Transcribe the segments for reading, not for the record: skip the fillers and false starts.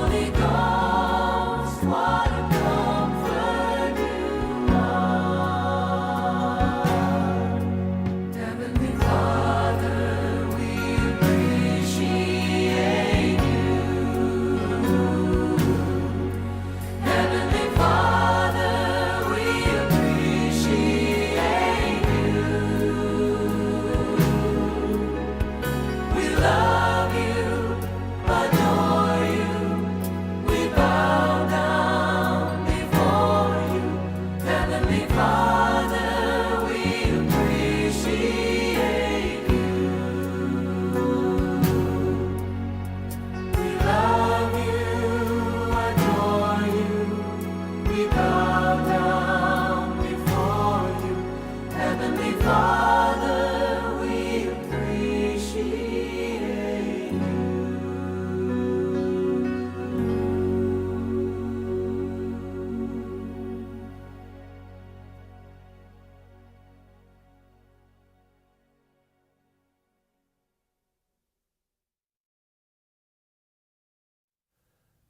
Holy Ghost, what a comfort you are. Heavenly Father, we appreciate you. Heavenly Father, we appreciate you. We love you, adore you. We bow down before you. Heavenly Father, we appreciate you. We love you, adore you. We bow down before you. Heavenly Father, we appreciate you.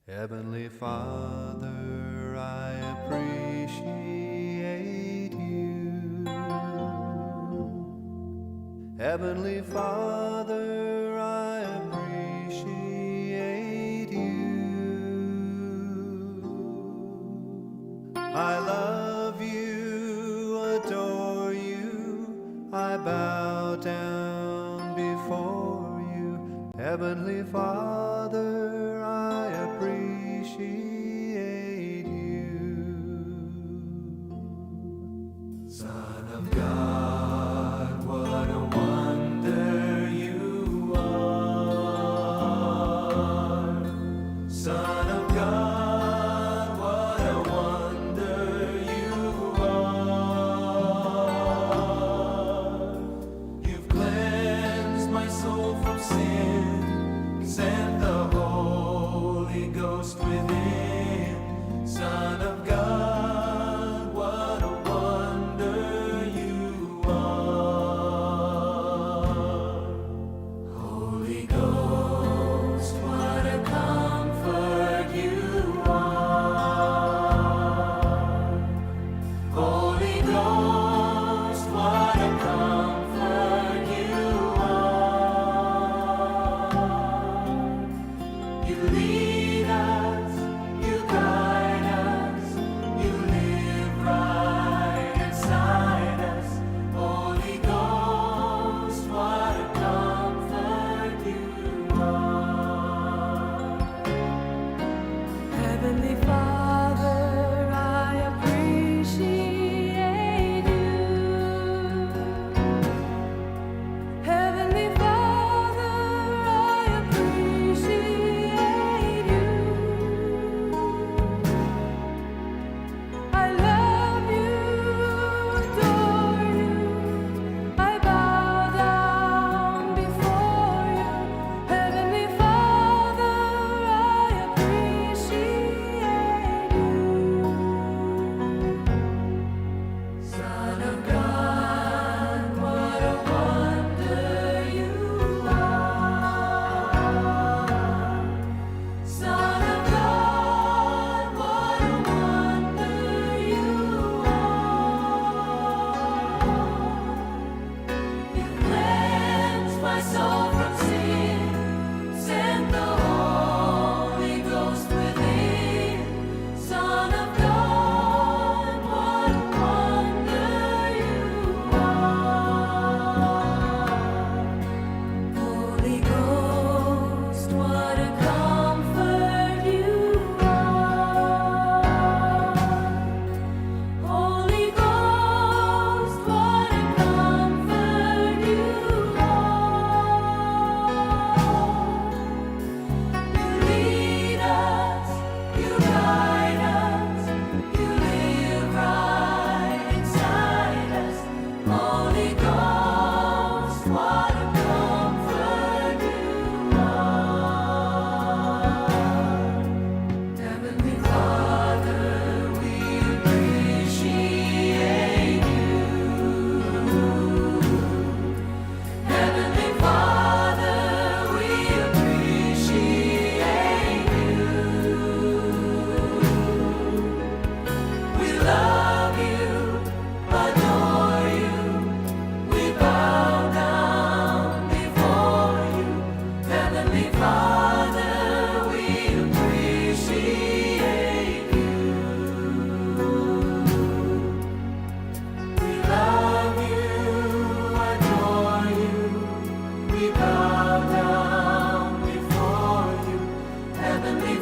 Heavenly Father, I appreciate you. Heavenly Father, I appreciate you. I love you, adore you, I bow down before you. Heavenly Father, I appreciate you. Son of God, what a wonder you are. Son of God, what a wonder you are. You've cleansed my soul from sin, sent the Holy Ghost within. Son of God, what a wonder you are. Holy Ghost, what a comfort you are. Holy Ghost, what a comfort you are. You lead us, you guide us, you live right inside us. Holy Ghost, what a comfort you are. Heavenly Father, I appreciate you. Heavenly Father, I appreciate you. I love you, adore you. I bow down before you. Heavenly Father, I appreciate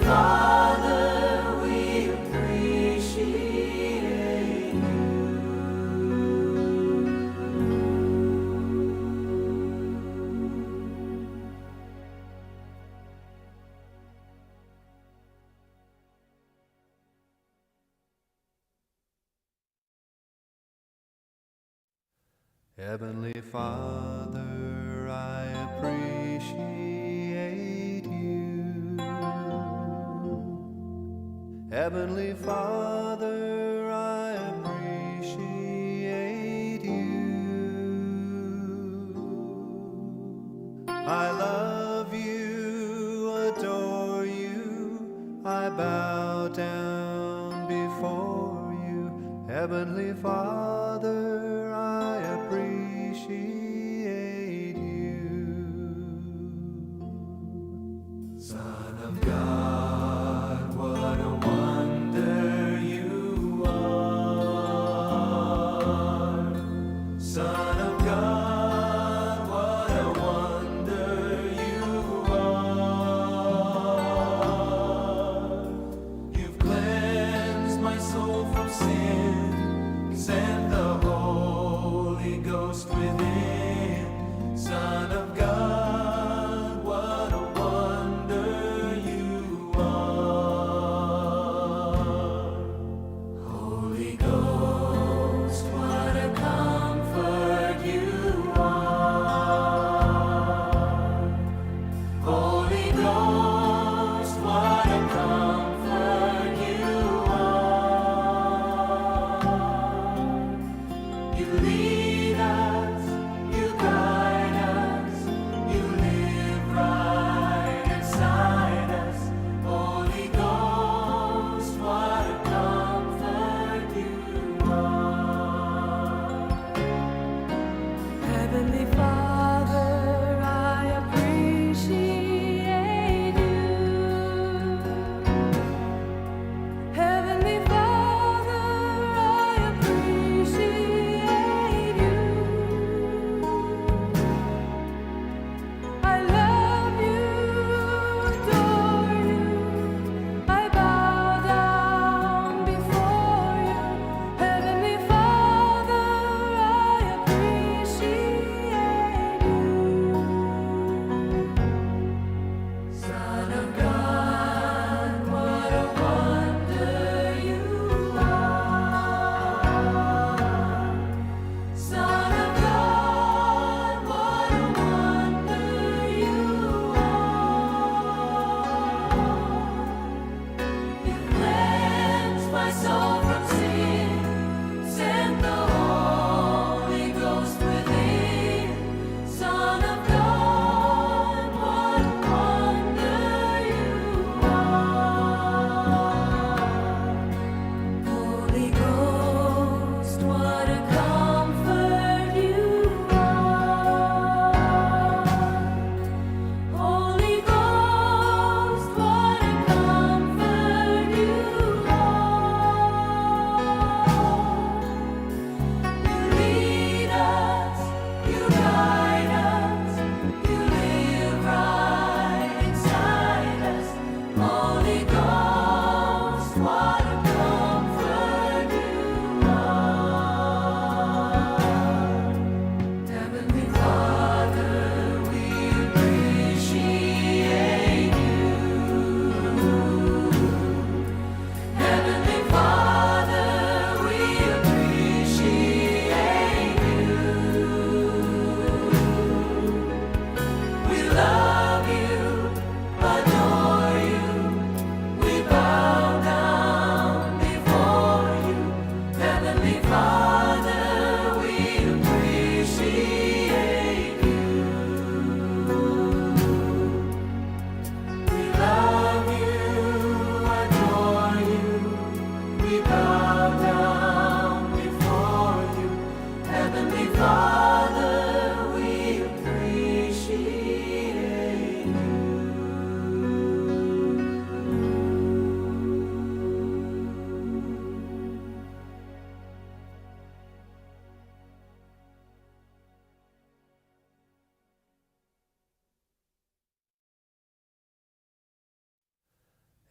Father, we appreciate you. Heavenly Father, I appreciate you. Heavenly Father, I appreciate you. I love you, adore you, I bow down before you. Heavenly Father, I appreciate you. Son of God, what a wonder you are. Son of God, what a wonder you are. You've cleansed my soul from sin, sent the Holy Ghost within. Son of God, what a wonder you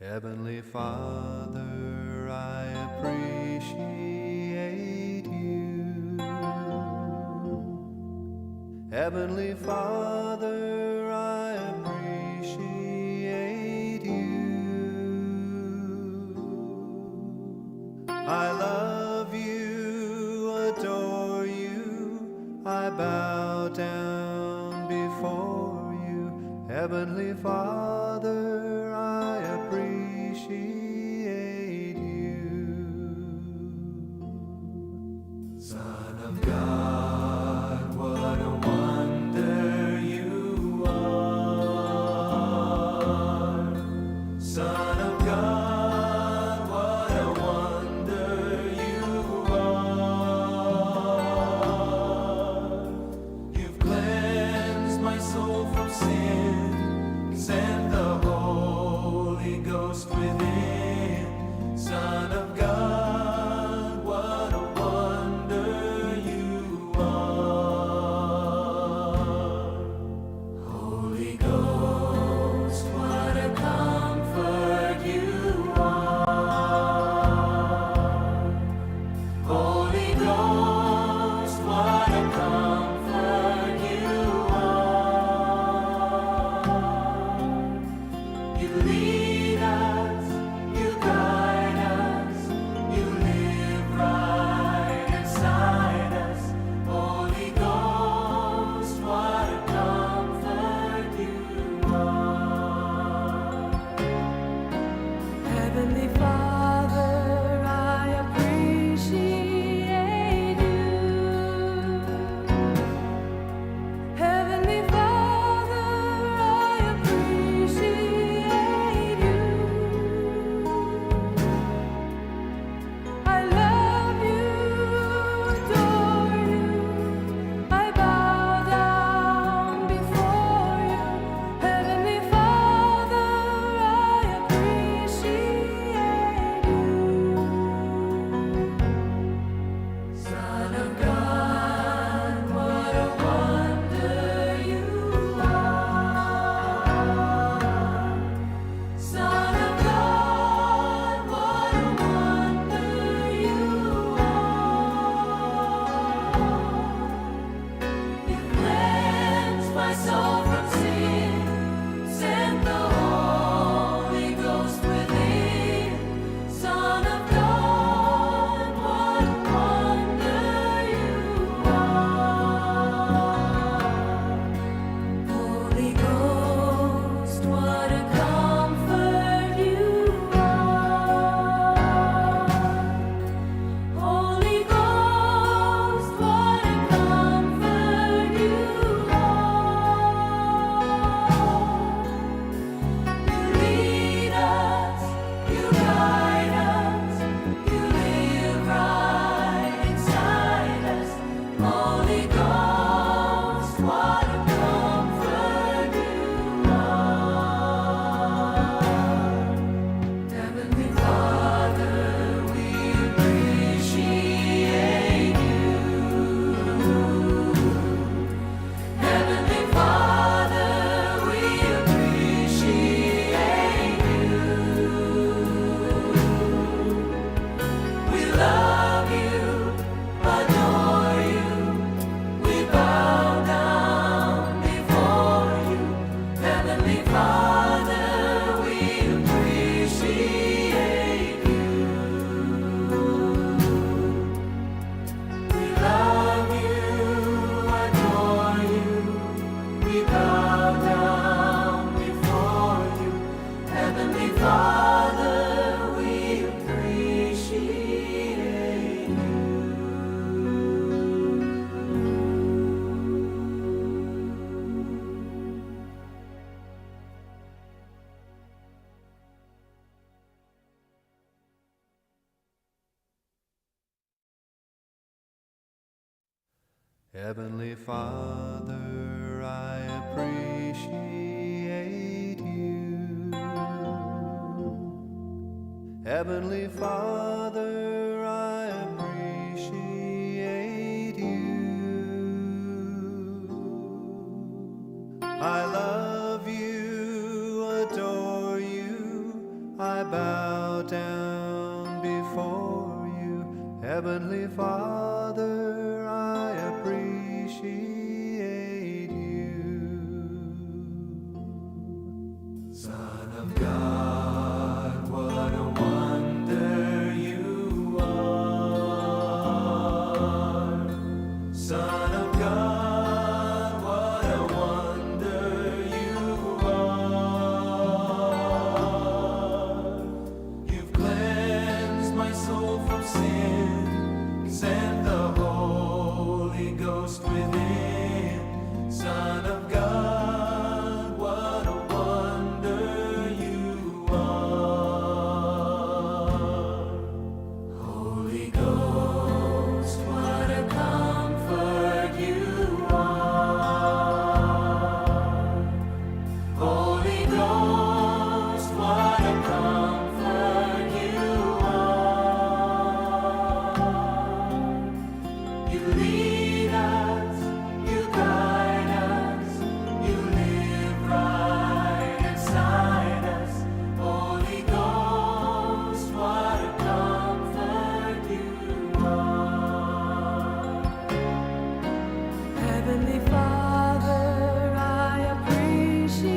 Heavenly Father, I appreciate you. Heavenly Father, I appreciate you. I love you, adore you, I bow down before you. Heavenly Father, I appreciate you. Son of God, what a wonder you are. Son of God, what a wonder you are. You've cleansed my soul from sin, sent the Holy Ghost within. Son of God, what a wonder you are. Holy Ghost, what a comfort you are. Holy Ghost, what a comfort you are. You lead us, you guide us, you live right inside us. Holy Ghost, what a comfort you are. Heavenly Father, I appreciate you. Heavenly Father, I appreciate you. I love you, adore you. I bow down before you. Heavenly Father, I appreciate you. Son of God, what a wonder you are. Son of God, what a wonder you are. You cleansed my soul from sin, sent the Holy Ghost within. Son of God, what a wonder you are. Holy Ghost, what a comfort you are. Holy Ghost, what a comfort you are. You lead us, you guide us, you live right inside us. Holy Ghost, what a comfort you are. Heavenly Father, we appreciate you. Heavenly Father, we appreciate you. We love you, adore you. We bow down before you. Heavenly Father, we appreciate you. We love you, adore you. We bow down before you. Heavenly Father, we appreciate you. Heavenly Father, I appreciate you. Heavenly Father, I appreciate you. I love you, adore you, I I bow down before you. Heavenly Father, I appreciate you. Son of God, what a wonder you are. Son of God, what a wonder you are. You've cleansed my soul from sin, sent the Holy Ghost within. Son of God, what a wonder you are. Holy Ghost, what a comfort you are. Holy Ghost, what a comfort you are. You lead us, you guide us, you live right inside us. Holy Ghost, what a comfort you are. Heavenly Father, I appreciate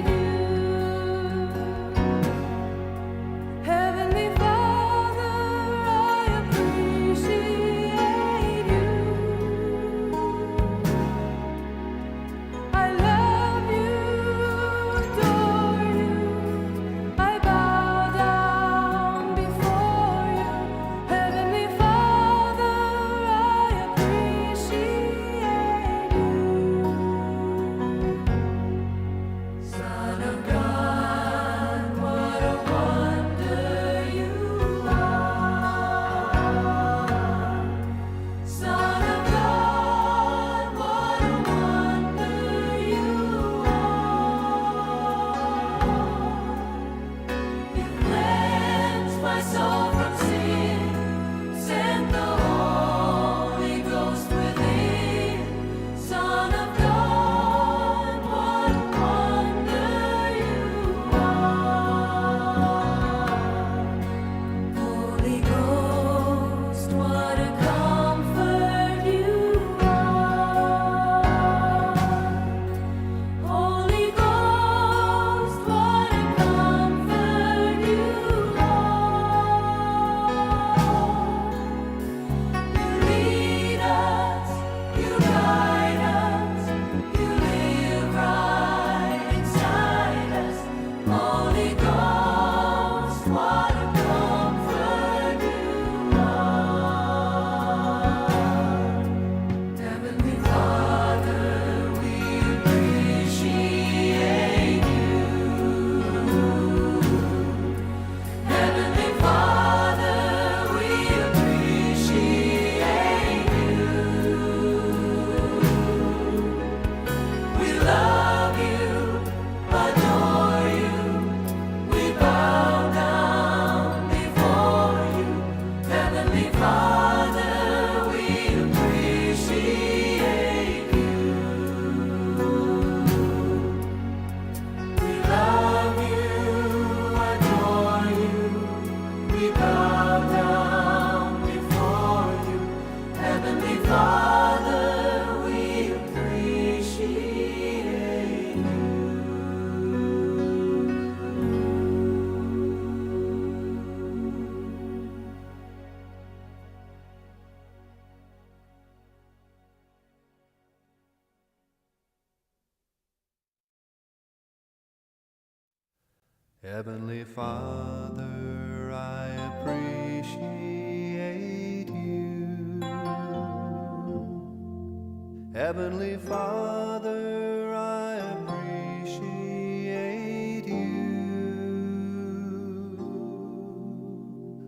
you. Heavenly Father, I appreciate you. I love you, adore you. I bow down before you. Heavenly Father, I appreciate you. Son of God, what a wonder you are. Son of God, what a wonder you are. You cleansed my soul from sin, sent the Holy Ghost within. Son of God, what a wonder you are. Holy Ghost, what a comfort you are. Holy Ghost, what a comfort you are. You lead us, you guide us, you live right inside us. Holy Ghost, what a comfort you are. Heavenly Father, we appreciate you. Heavenly Father, we appreciate you. We love you, adore you. We bow down before you. Heavenly Father, we appreciate you. We love you, adore you. We bow down before you. Heavenly Father, we appreciate you. Heavenly Father, I appreciate you. Heavenly Father, I appreciate you.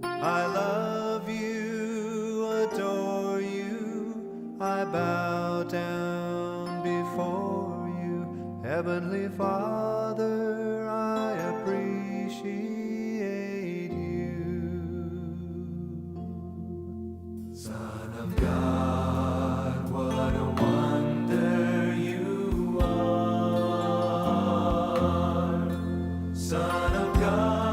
I love you, adore you, I bow down before you. Heavenly Father, I appreciate you. Son of God, what a wonder you are. Son of God,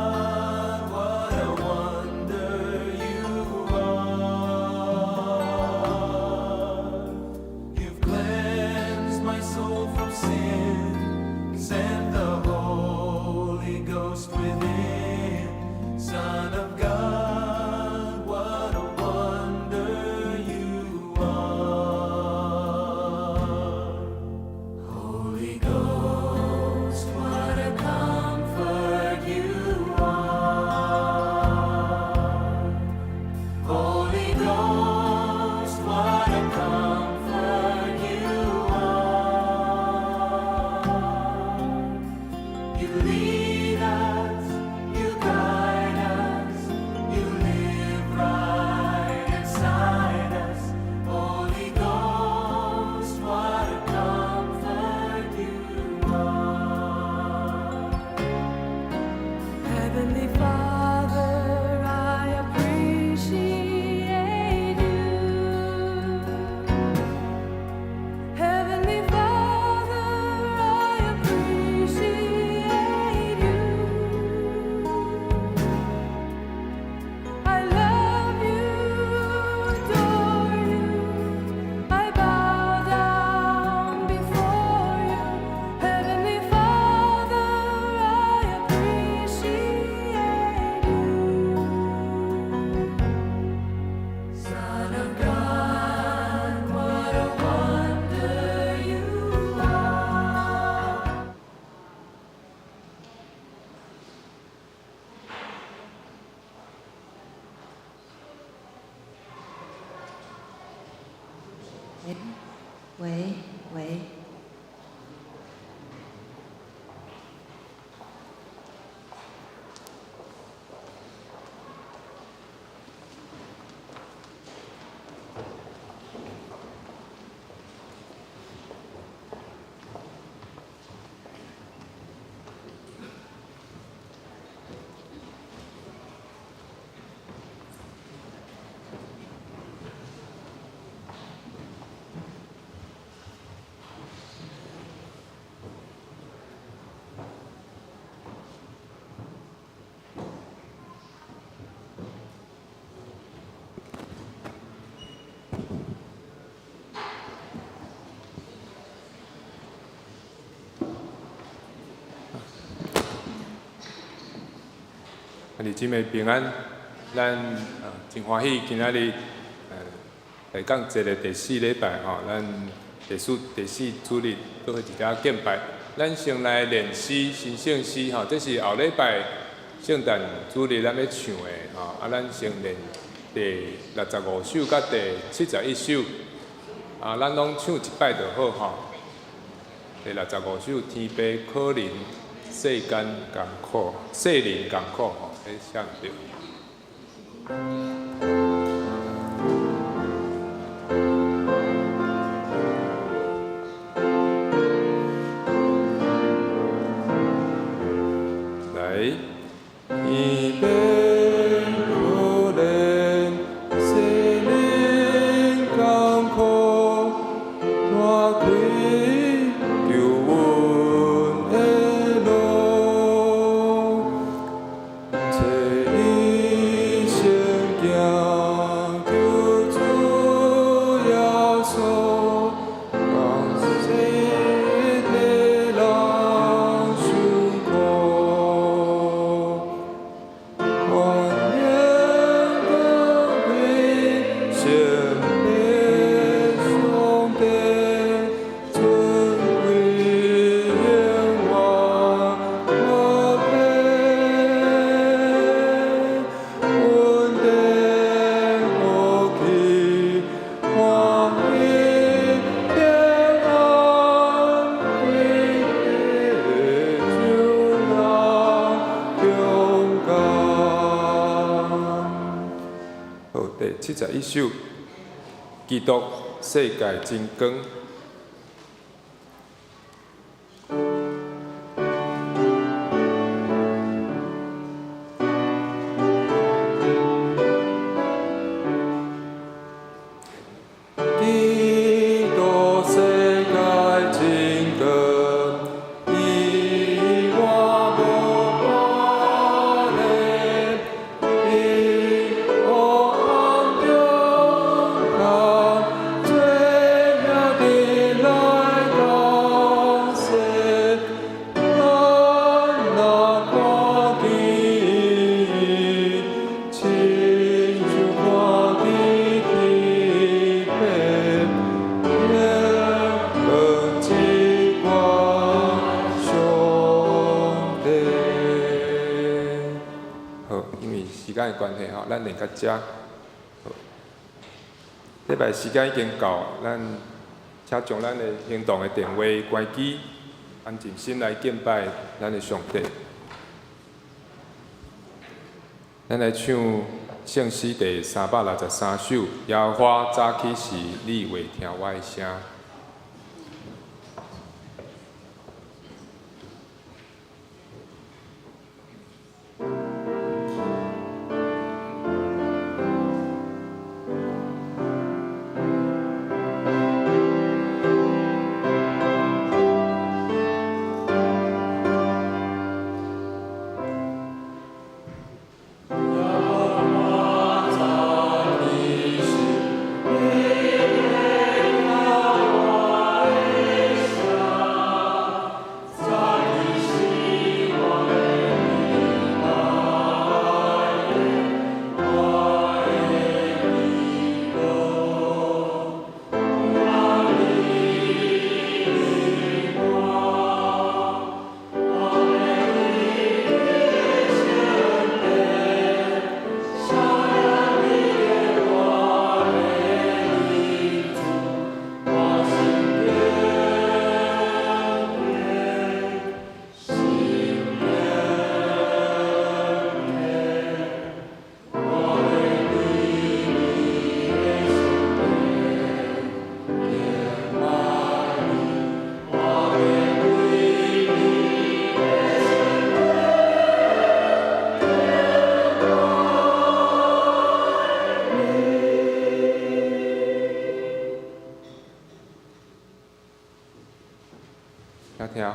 喂喂。兄弟姊妹平安，咱真歡喜今仔日來講這个第四禮拜吼，咱第四主日做伙一齊敬拜。咱先來練詩，新聖詩吼，這是後禮拜聖誕主日咱欲唱的吼。啊，咱先練第65首佮第71首，啊，咱攏唱一擺就好吼。第65首，天父可憐世間艱苦，世人艱苦吼，彼寫毋著。來，天父可憐世人艱苦，大開救恩的路，找伊聖行救主耶穌，降世替人受苦。願榮光歸聖父上帝，尊貴永遠無邊。恩典福氣歡喜平安歸給眾人中間。好，第71首，基督世界真光。基督世界真光，伊我無別个，伊黑暗中間，罪孽的來降世，咱若看見伊，親像看見天父，榮光之光上帝。好，因為時間的關係吼，咱練到遮。好，禮拜時間已經到，咱請將咱的行動的電話關機，安靜心來敬拜咱的上帝。咱來唱聖詩第363首，耶和華早起時，你會聽我的聲。早起時，你會聽我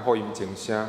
福音鐘聲。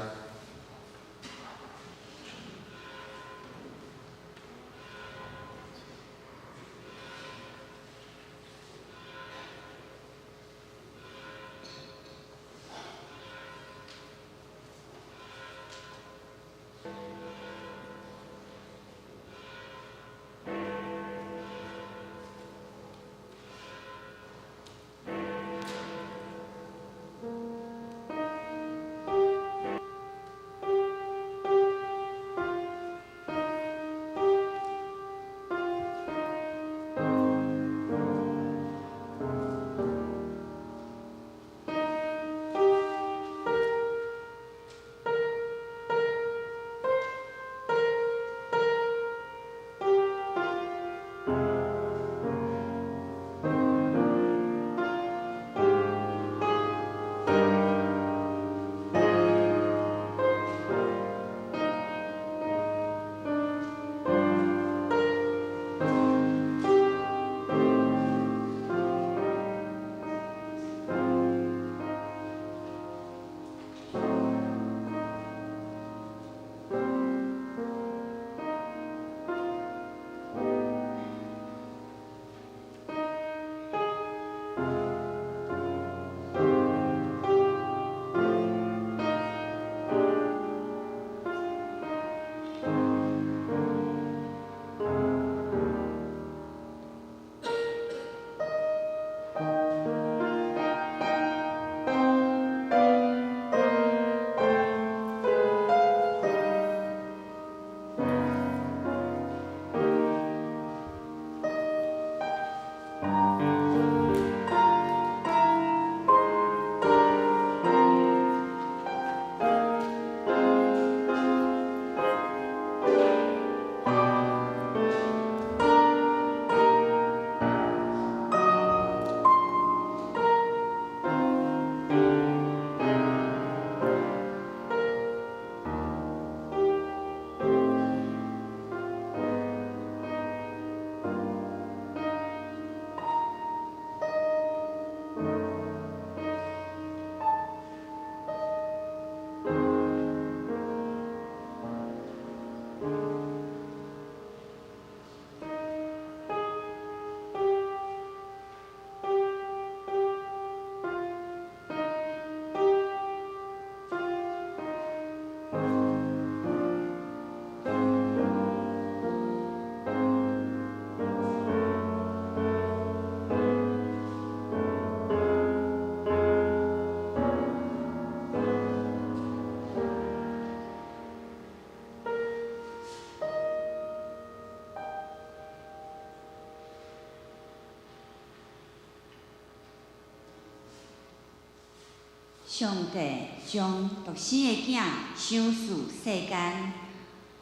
上帝將獨生的囝賞賜世間，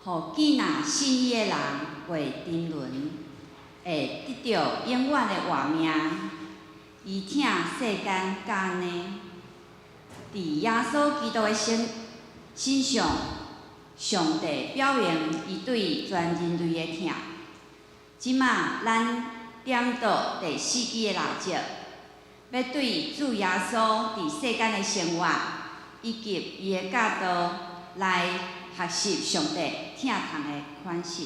予見若信伊的人袂沉淪，會得著永遠的活命。伊疼世間到按呢，佇耶穌基督的身上，上帝表明伊對全人類的疼。這馬咱點著第四支的蠟燭，欲對主耶穌佇世間的生活以及伊的教導來學習上帝疼痛的款式。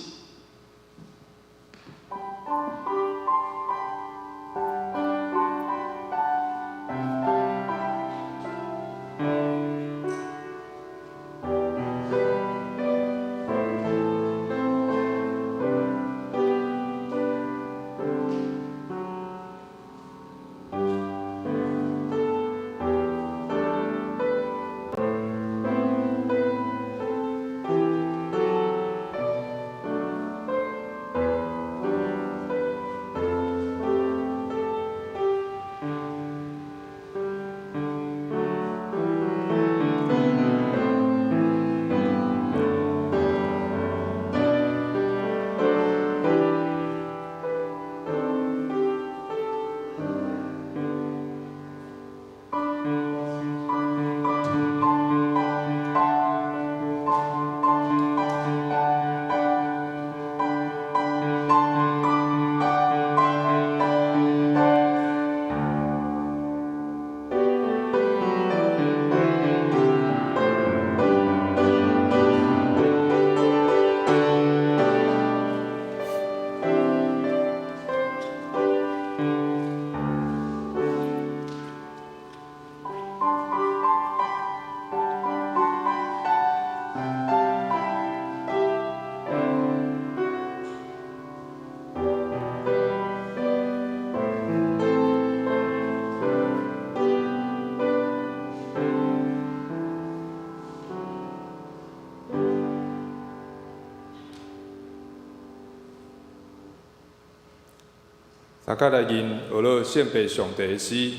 大家來吟呵咾聖父上帝的詩，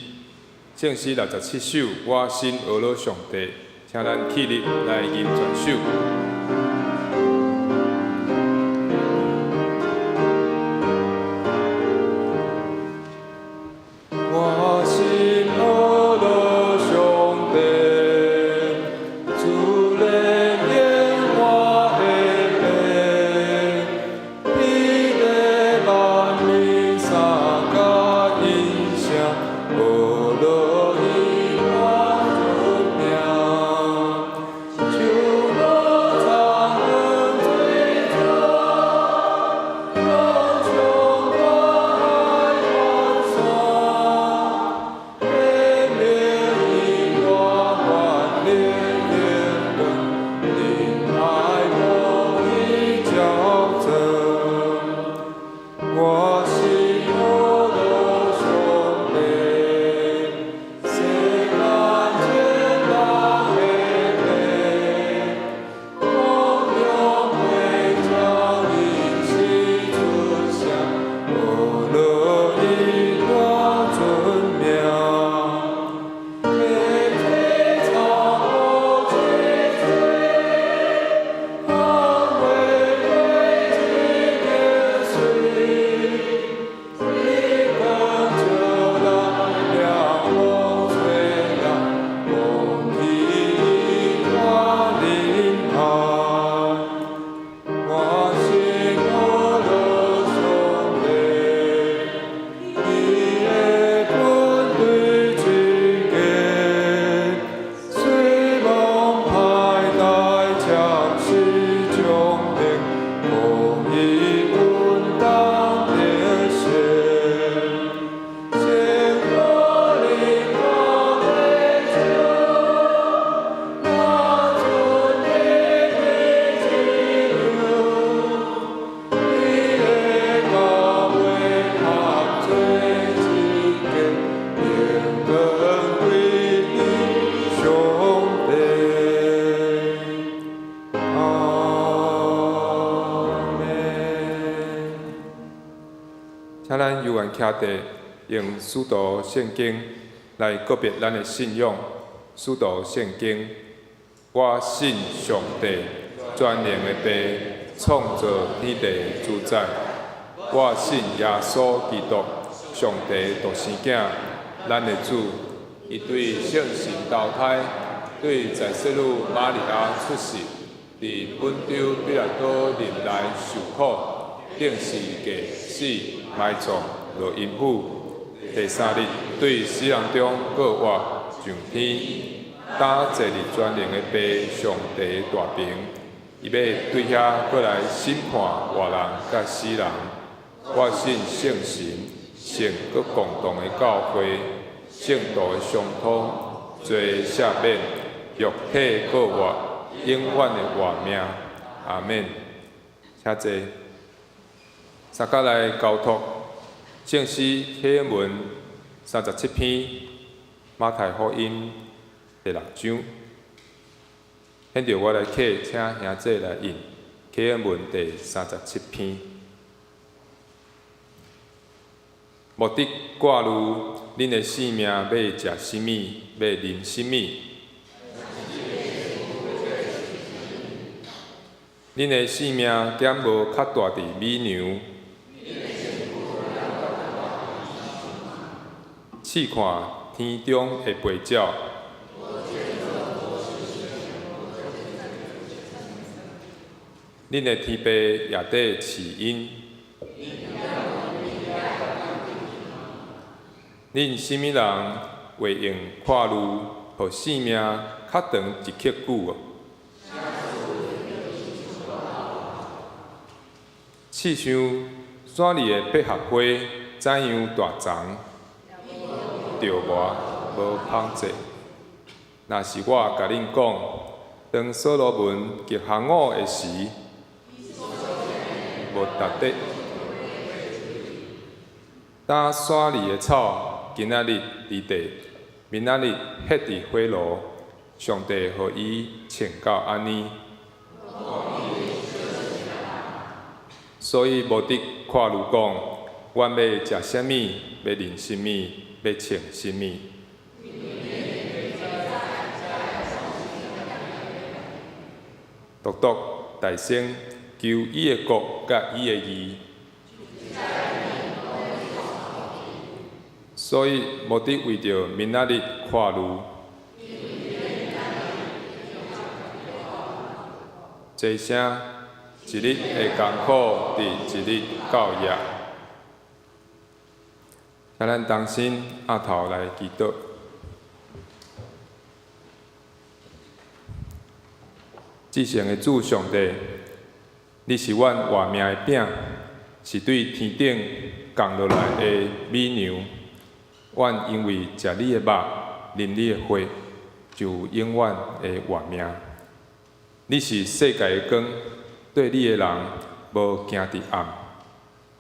聖詩67首，我心呵咾上帝，請咱起立來吟全首。我心呵咾上帝，主憐憫我的命，天地萬民相佮應聲，呵咾伊大尊名。樹木草木水草，攏充大海萬山，顯明伊大權能榮光，仁愛公義照真。我心呵咾上帝，世間千人的父，光榮會照人時出聲，呵咾伊大尊名。溪水草木青翠，紅花花一定水，日光照人，涼風吹人，講起伊大仁愛。我心呵咾上帝，伊的軍隊之傑，雖亡派大將士將兵，公義穩當得勝。聖歌靈光的主，那尊的自由，伊的教會合做一家，榮光歸於上帝。阿們。請咱猶原徛地，用使徒聖經來告別咱的信仰。使徒聖經，我信上帝，全能的父，創造天地主宰。我信耶穌基督，上帝獨生囝，咱的主。伊對聖神投胎，對在聖女瑪利亞出世，佇本丟彼拉多任內受苦，釘十字架死埋葬，落陰府。第三日對死人中復活上天，擔坐佇全能的父上帝大爿，伊欲對遐閣來審判活人佮死人。我信聖神，聖閣共同的教會，聖徒的相通，罪赦免，肉體復活，永遠的活命。阿們。請坐。三甲來交託聖詩啟文37篇，馬太福音第六章。現在我來啟，請兄姊來印啟文第37篇。無得掛慮恁的性命欲食啥物，欲啉啥物。恁的性命敢無較大佇米糧？試看天中的飛鳥，恁的天父也得賜𪜶。恁啥物人會用看慮，予性命較長一刻久？試想山裡的百合花怎樣大叢，著磨無紡織。若是我共恁講，當所羅門結行伍的時，無值得。當山裡的草，今仔日佇地，明仔日歇佇火爐，上帝予伊穿到按呢。所以無得看慮講，阮欲食啥物？欲啉啥物？欲穿啥物？獨獨大先求伊的國佮伊的義。所以，無得為著明仔日掛慮。齊聲，一日的艱苦，佇一日夠額。請咱同心徛頭來祈禱。至聖的主上帝，你是阮活命的餅，是對天頂降落來的米糧。阮因為食你的肉、啉你的血，就有永遠的活命。你是世界的光，綴你的人無行佇暗，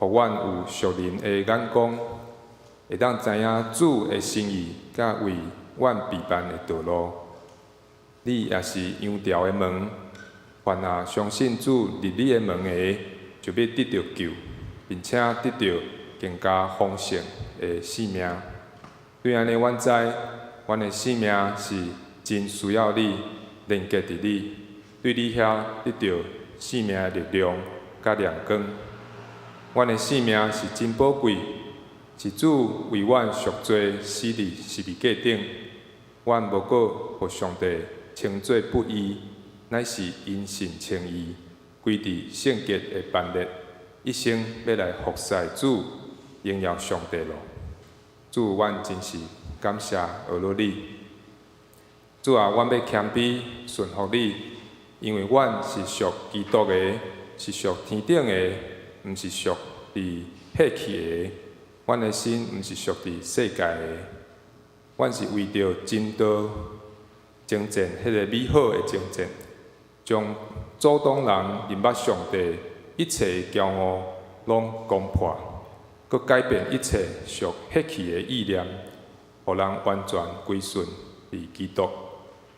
予阮有屬靈的眼光，會當知影主的心意，佮為阮備辦的道路。你也是羊牢的門，凡若相信主入你的門的，就欲得著救，並且得著更加豐盛的生命。對按呢，阮知，阮的生命是真需要你連結佇你，對你遐得著生命的力量佮亮光。阮的生命是真寶貴，是主為阮贖罪死佇十字架頂。阮無閣予上帝稱做不義，乃是因信稱義，歸佇聖潔的班列，一生欲來服侍主，榮耀上帝囉。主，阮真是感謝阿羅你。主啊，阮欲謙卑順服你，因為阮是屬基督的，是屬天頂的，毋是屬佇血氣的。阮的心毋是屬佇世界的。阮是為著真道征戰，彼个美好的征戰，將阻擋人認捌上帝一切的驕傲攏攻破，閣改變一切屬血氣的意念，予人完全歸順佇基督。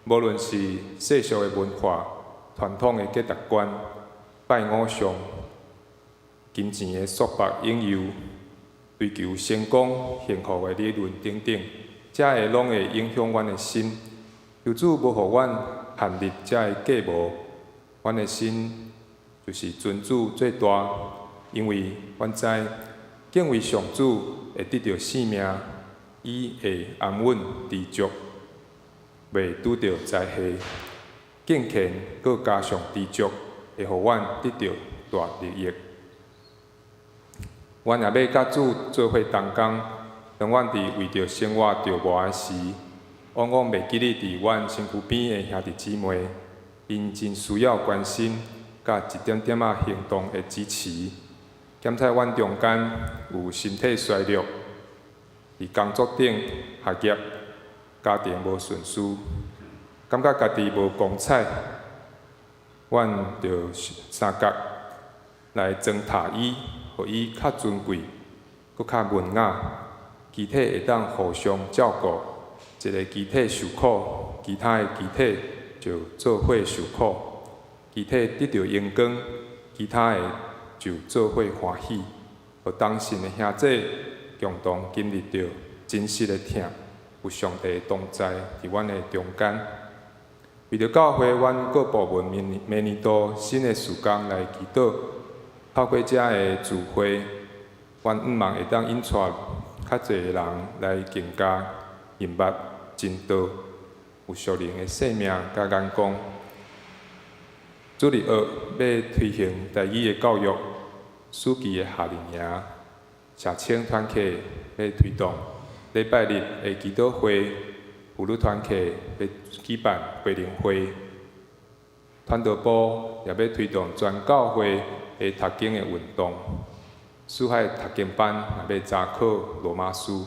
無論是世俗的文化、傳統的價值觀、拜偶像、金錢的束縛引誘、追求成功、幸福的理論等等，這个攏會影響阮的心。求主無予阮陷入這个計謀，阮的心就是尊主最大，因為阮知敬畏上主會得著性命，伊會安穩知足，袂拄著災禍。敬虔閣加上知足，會予阮得著大利益。阮也欲佮主做伙同工，當阮佇為著生活著磨時，往往袂記得佇阮身軀邊的兄弟姊妹，𪜶真需要關心，佮一點點仔行動的支持。檢測阮中間有身體衰弱，佇工作頂學業、家庭無順遂，感覺家己無光彩，阮著相佮來裝塔伊，予伊較尊貴，閣較文雅，肢體會當互相照顧，一个肢體受苦，其他的肢體就做伙受苦；肢體得著榮光，其他的就做伙歡喜。予同信的兄弟共同經歷著真實的疼，有上帝同在佇阮的中間。為著教會，阮各部門明年明年度新的事工來祈禱，透過這个聚會，阮向望會當引帶較濟的人來更加認捌真道，有屬靈的生命佮眼光。主日學欲推行台語的教育，暑期的夏令營，社青團契欲推動禮拜日的祈禱會，婦女團契欲舉辦培靈會，傳道部也欲推動全教會的讀經的運動，四海讀經班也欲查考羅馬書。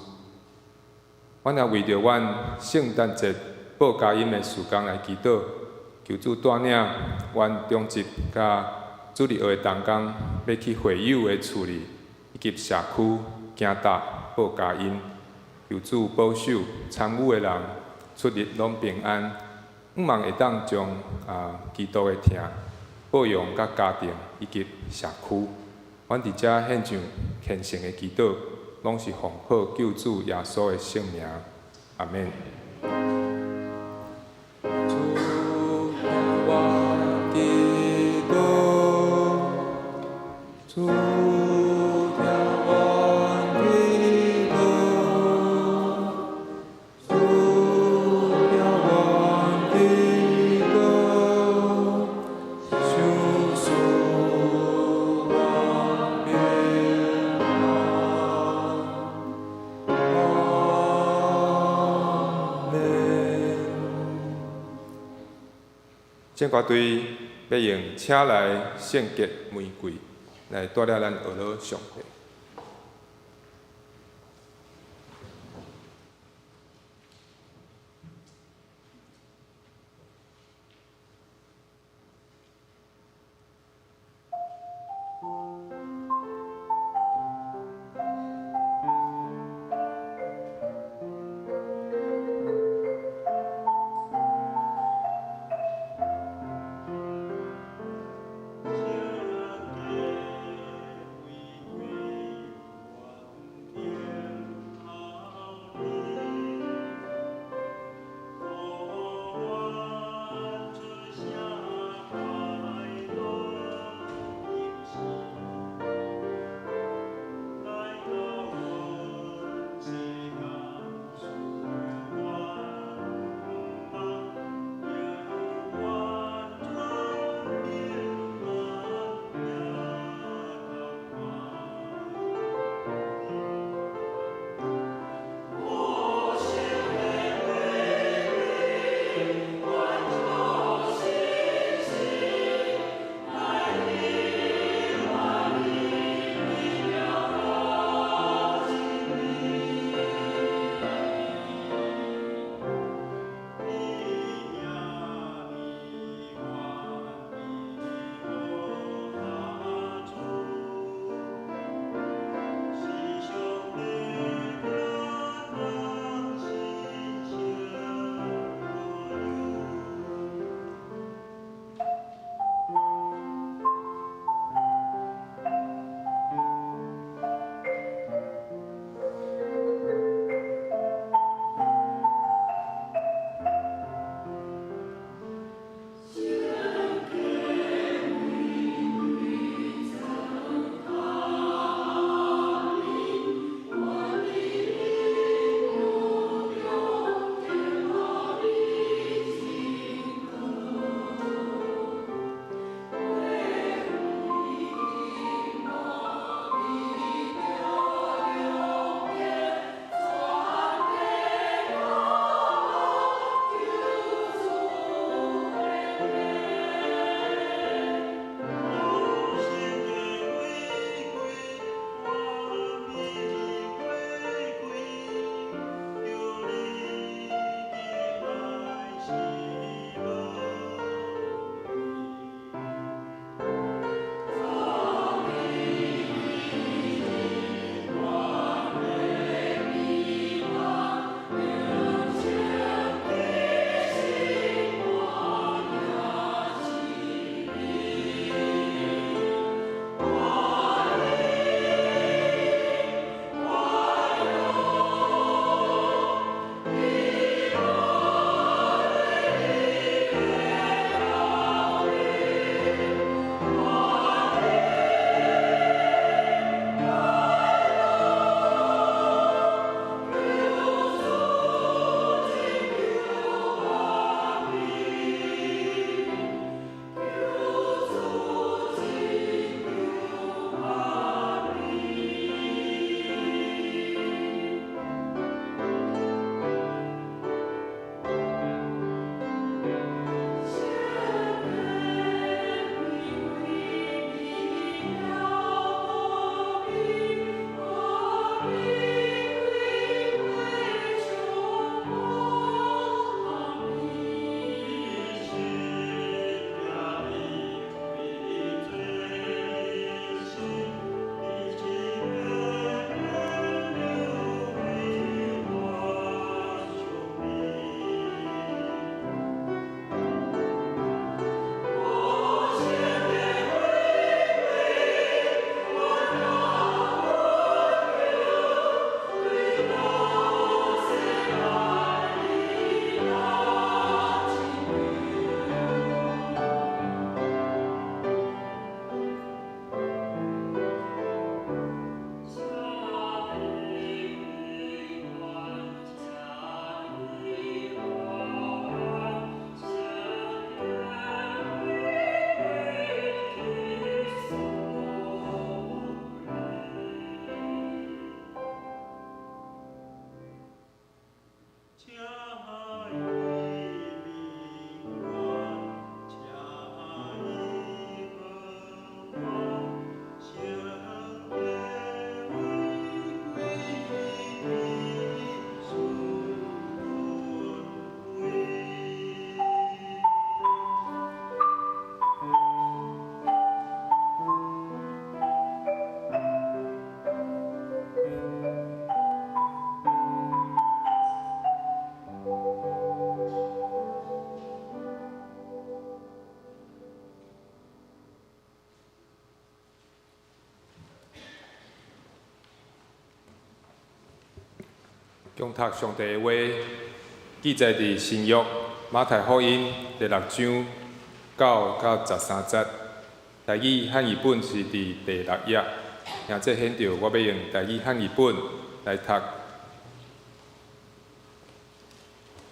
阮也為著阮聖誕節報佳音的事工來祈禱，求主帶領阮長執佮主日學的同工，欲去會友的厝裡以及社區行踏報佳音，求主保守參與的人出入攏平安，向望會當將基督的疼報揚佮家庭以及社區。阮佇遮獻上虔誠的祈禱，攏是奉好救主耶穌的聖名。阿們。主聽我祈禱，主聽我祈禱，主聽我祈禱，賞賜我平安。阿們。聖歌隊欲用請來聖潔玫瑰來帶領咱學老上帝。玫瑰。共讀上帝的話，記載佇新約馬太福音第六章9到13節。台語漢譯本是佇第六頁，兄這顯著我欲用台語漢譯本來讀。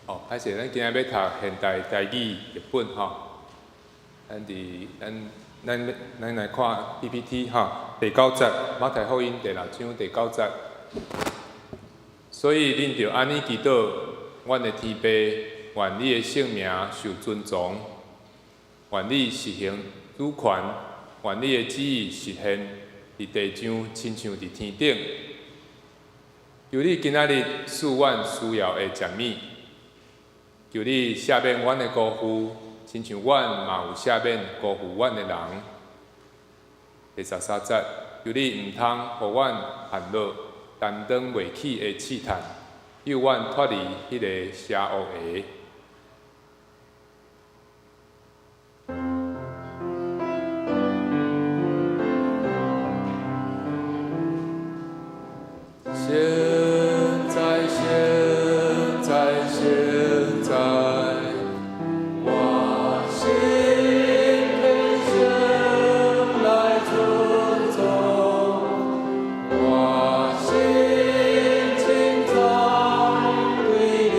哦，歹勢，咱今仔欲讀現代台語譯本吼。咱佇咱咱咱來看 PPT 吼，第九節，馬太福音第六章第九節。所以恁著按呢祈禱，阮的天父，願你的聖名受尊崇，願你實行主權，願你的旨意實現佇地上，親像佇天頂。求你今仔日賜阮需要的食物，求你赦免阮的辜負，親像阮嘛有赦免辜負阮的人。第13節，求你毋通予阮陷落擔當袂起的試探，救阮脫離彼个邪惡的。現在，現在，現在，我心天先來尊崇，我心清早對你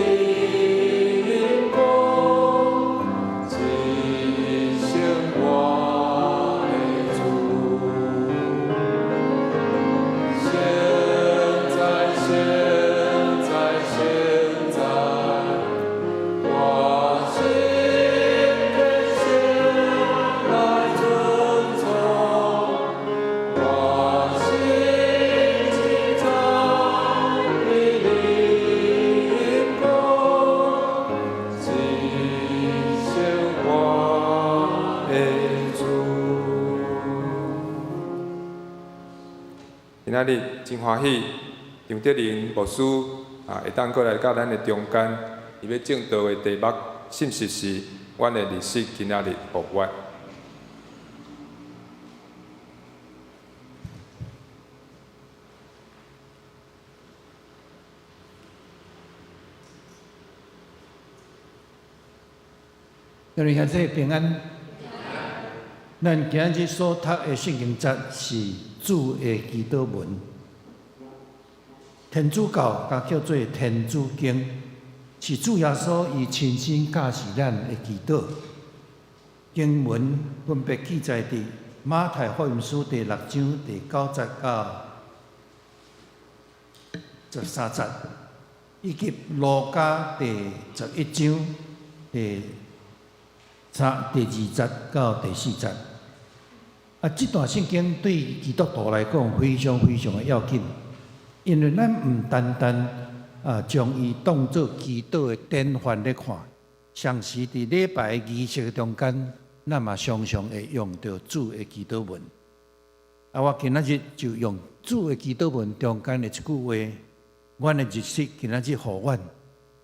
講，一生我的主。現在，現在，現在，我心天先來尊崇，我心清早對你講，一生我的主。今仔日真歡喜，張德仁牧師啊，會當閣來到咱的中間，伊欲證道的題目，信實是阮的日食今仔日予阮。各位兄弟平安。咱今日所讀的聖經節是主的祈禱文。天主教共叫做天主經，是主耶穌伊親身教示咱的祈禱。經文分別記載佇馬太福音書第六章第九節到13節，以及路加第11章第三、第2節到第4節。啊，這段聖經對基督徒來講非常非常的要緊，因為咱毋單單啊將伊當做祈禱的典範來看，同時佇禮拜儀式中間，咱嘛常常會用著主的祈禱文。啊，我今仔日就用主的祈禱文中間的一句話，阮的日食今仔日予阮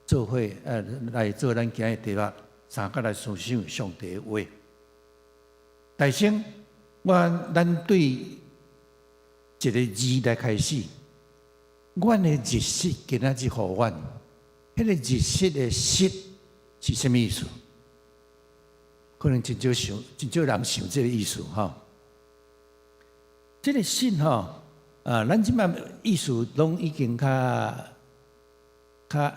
做伙，來做咱今日題目，三角來思想上帝的話。大先，咱對一个字來開始，阮的日食今仔日予阮，彼个日食的食是啥物意思？可能真少想，真少人想這个意思吼。這个食吼，啊，咱這擺意思攏已經較較，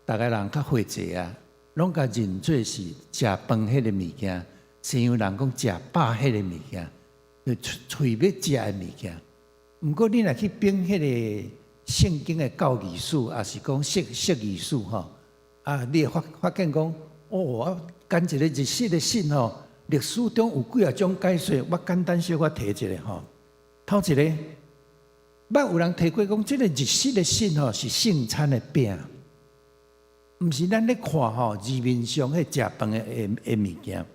逐个人較會濟啊，攏共認做是食飯彼个物件，西洋人講食飽彼個物件，就喙欲食的物件。毋過你若去反彼个聖經的教義書，抑是講釋義書吼，啊，你會發現講，哦，我揀一个日食的食吼，歷史中有幾若種解說，我簡單小可提一下吼。頭一个，捌有人提過講，這个日食的食吼是聖餐的餅，毋是咱咧看吼字面上彼食飯的物件。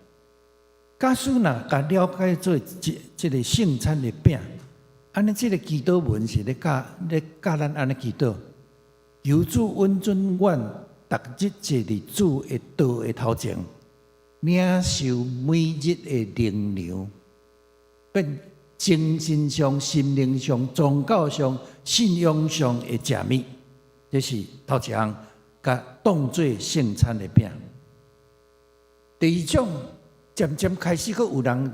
假使若共了解做這个聖餐的餅，按呢這个祈禱文是咧教咱按呢祈禱，求主允准阮逐日坐佇主的桌的頭前，領受每日的靈糧，變精神上、心靈上、宗教上、信仰上的食物。這是頭一項，共當做聖餐的餅。第二種，漸漸開始閣有人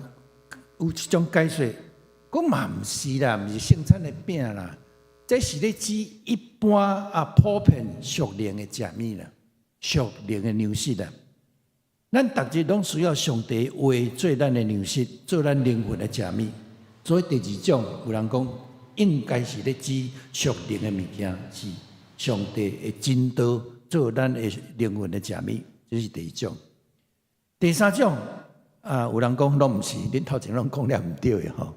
有一種解說，講嘛毋是啦，毋是聖餐的餅啦，這是咧指一般啊普遍屬靈的食物啦，屬靈的糧食啦。咱逐日攏需要上帝話做咱的糧食，做咱靈魂的食物。所以第二種有人講，應該是咧指屬靈的物件，是上帝的真道做咱的靈魂的食物，這是第二種。第三種啊，有人講攏毋是，恁頭前攏講了毋對的吼。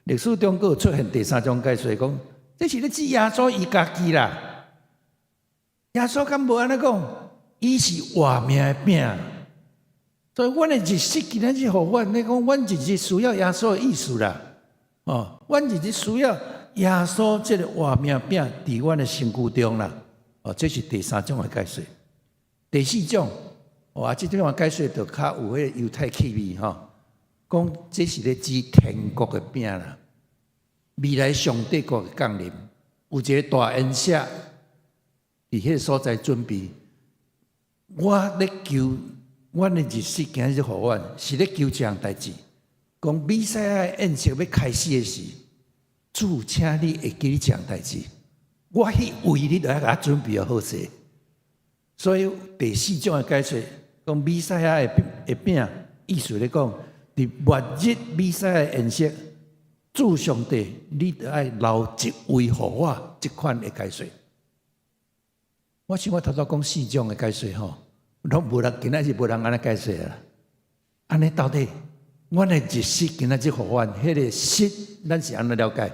歷史中閣有出現第三種解說，講這是咧指耶穌伊家己啦。耶穌敢無按呢講？伊是活命的餅。所以，阮的日食今仔日予阮，你講阮日日需要耶穌的意思啦。哦，阮日日需要耶穌這个活命餅佇阮的身軀中啦。哦，這是第三種的解說。第四種，哇，這種的解說就較有彼个猶太氣味吼。講這是咧指天國的餅啦。未來上帝國的降臨，有一个大宴席佇彼个所在準備。我咧求阮的日食今日予阮，是咧求這項代誌。講彌賽亞宴席欲開始的時，主請你會記這項代誌。我彼位你著愛共我準備好勢。所以第四種的解說，講彌賽亞的餅，意思咧講，佇末日彌賽亞宴席，主上帝，你著愛留一位予我，這款的解說。我想我頭拄講四種的解說吼，攏無人今仔日無人按呢解說啦。按呢到底，阮的日食今仔日予阮，彼个食，咱是按怎了解？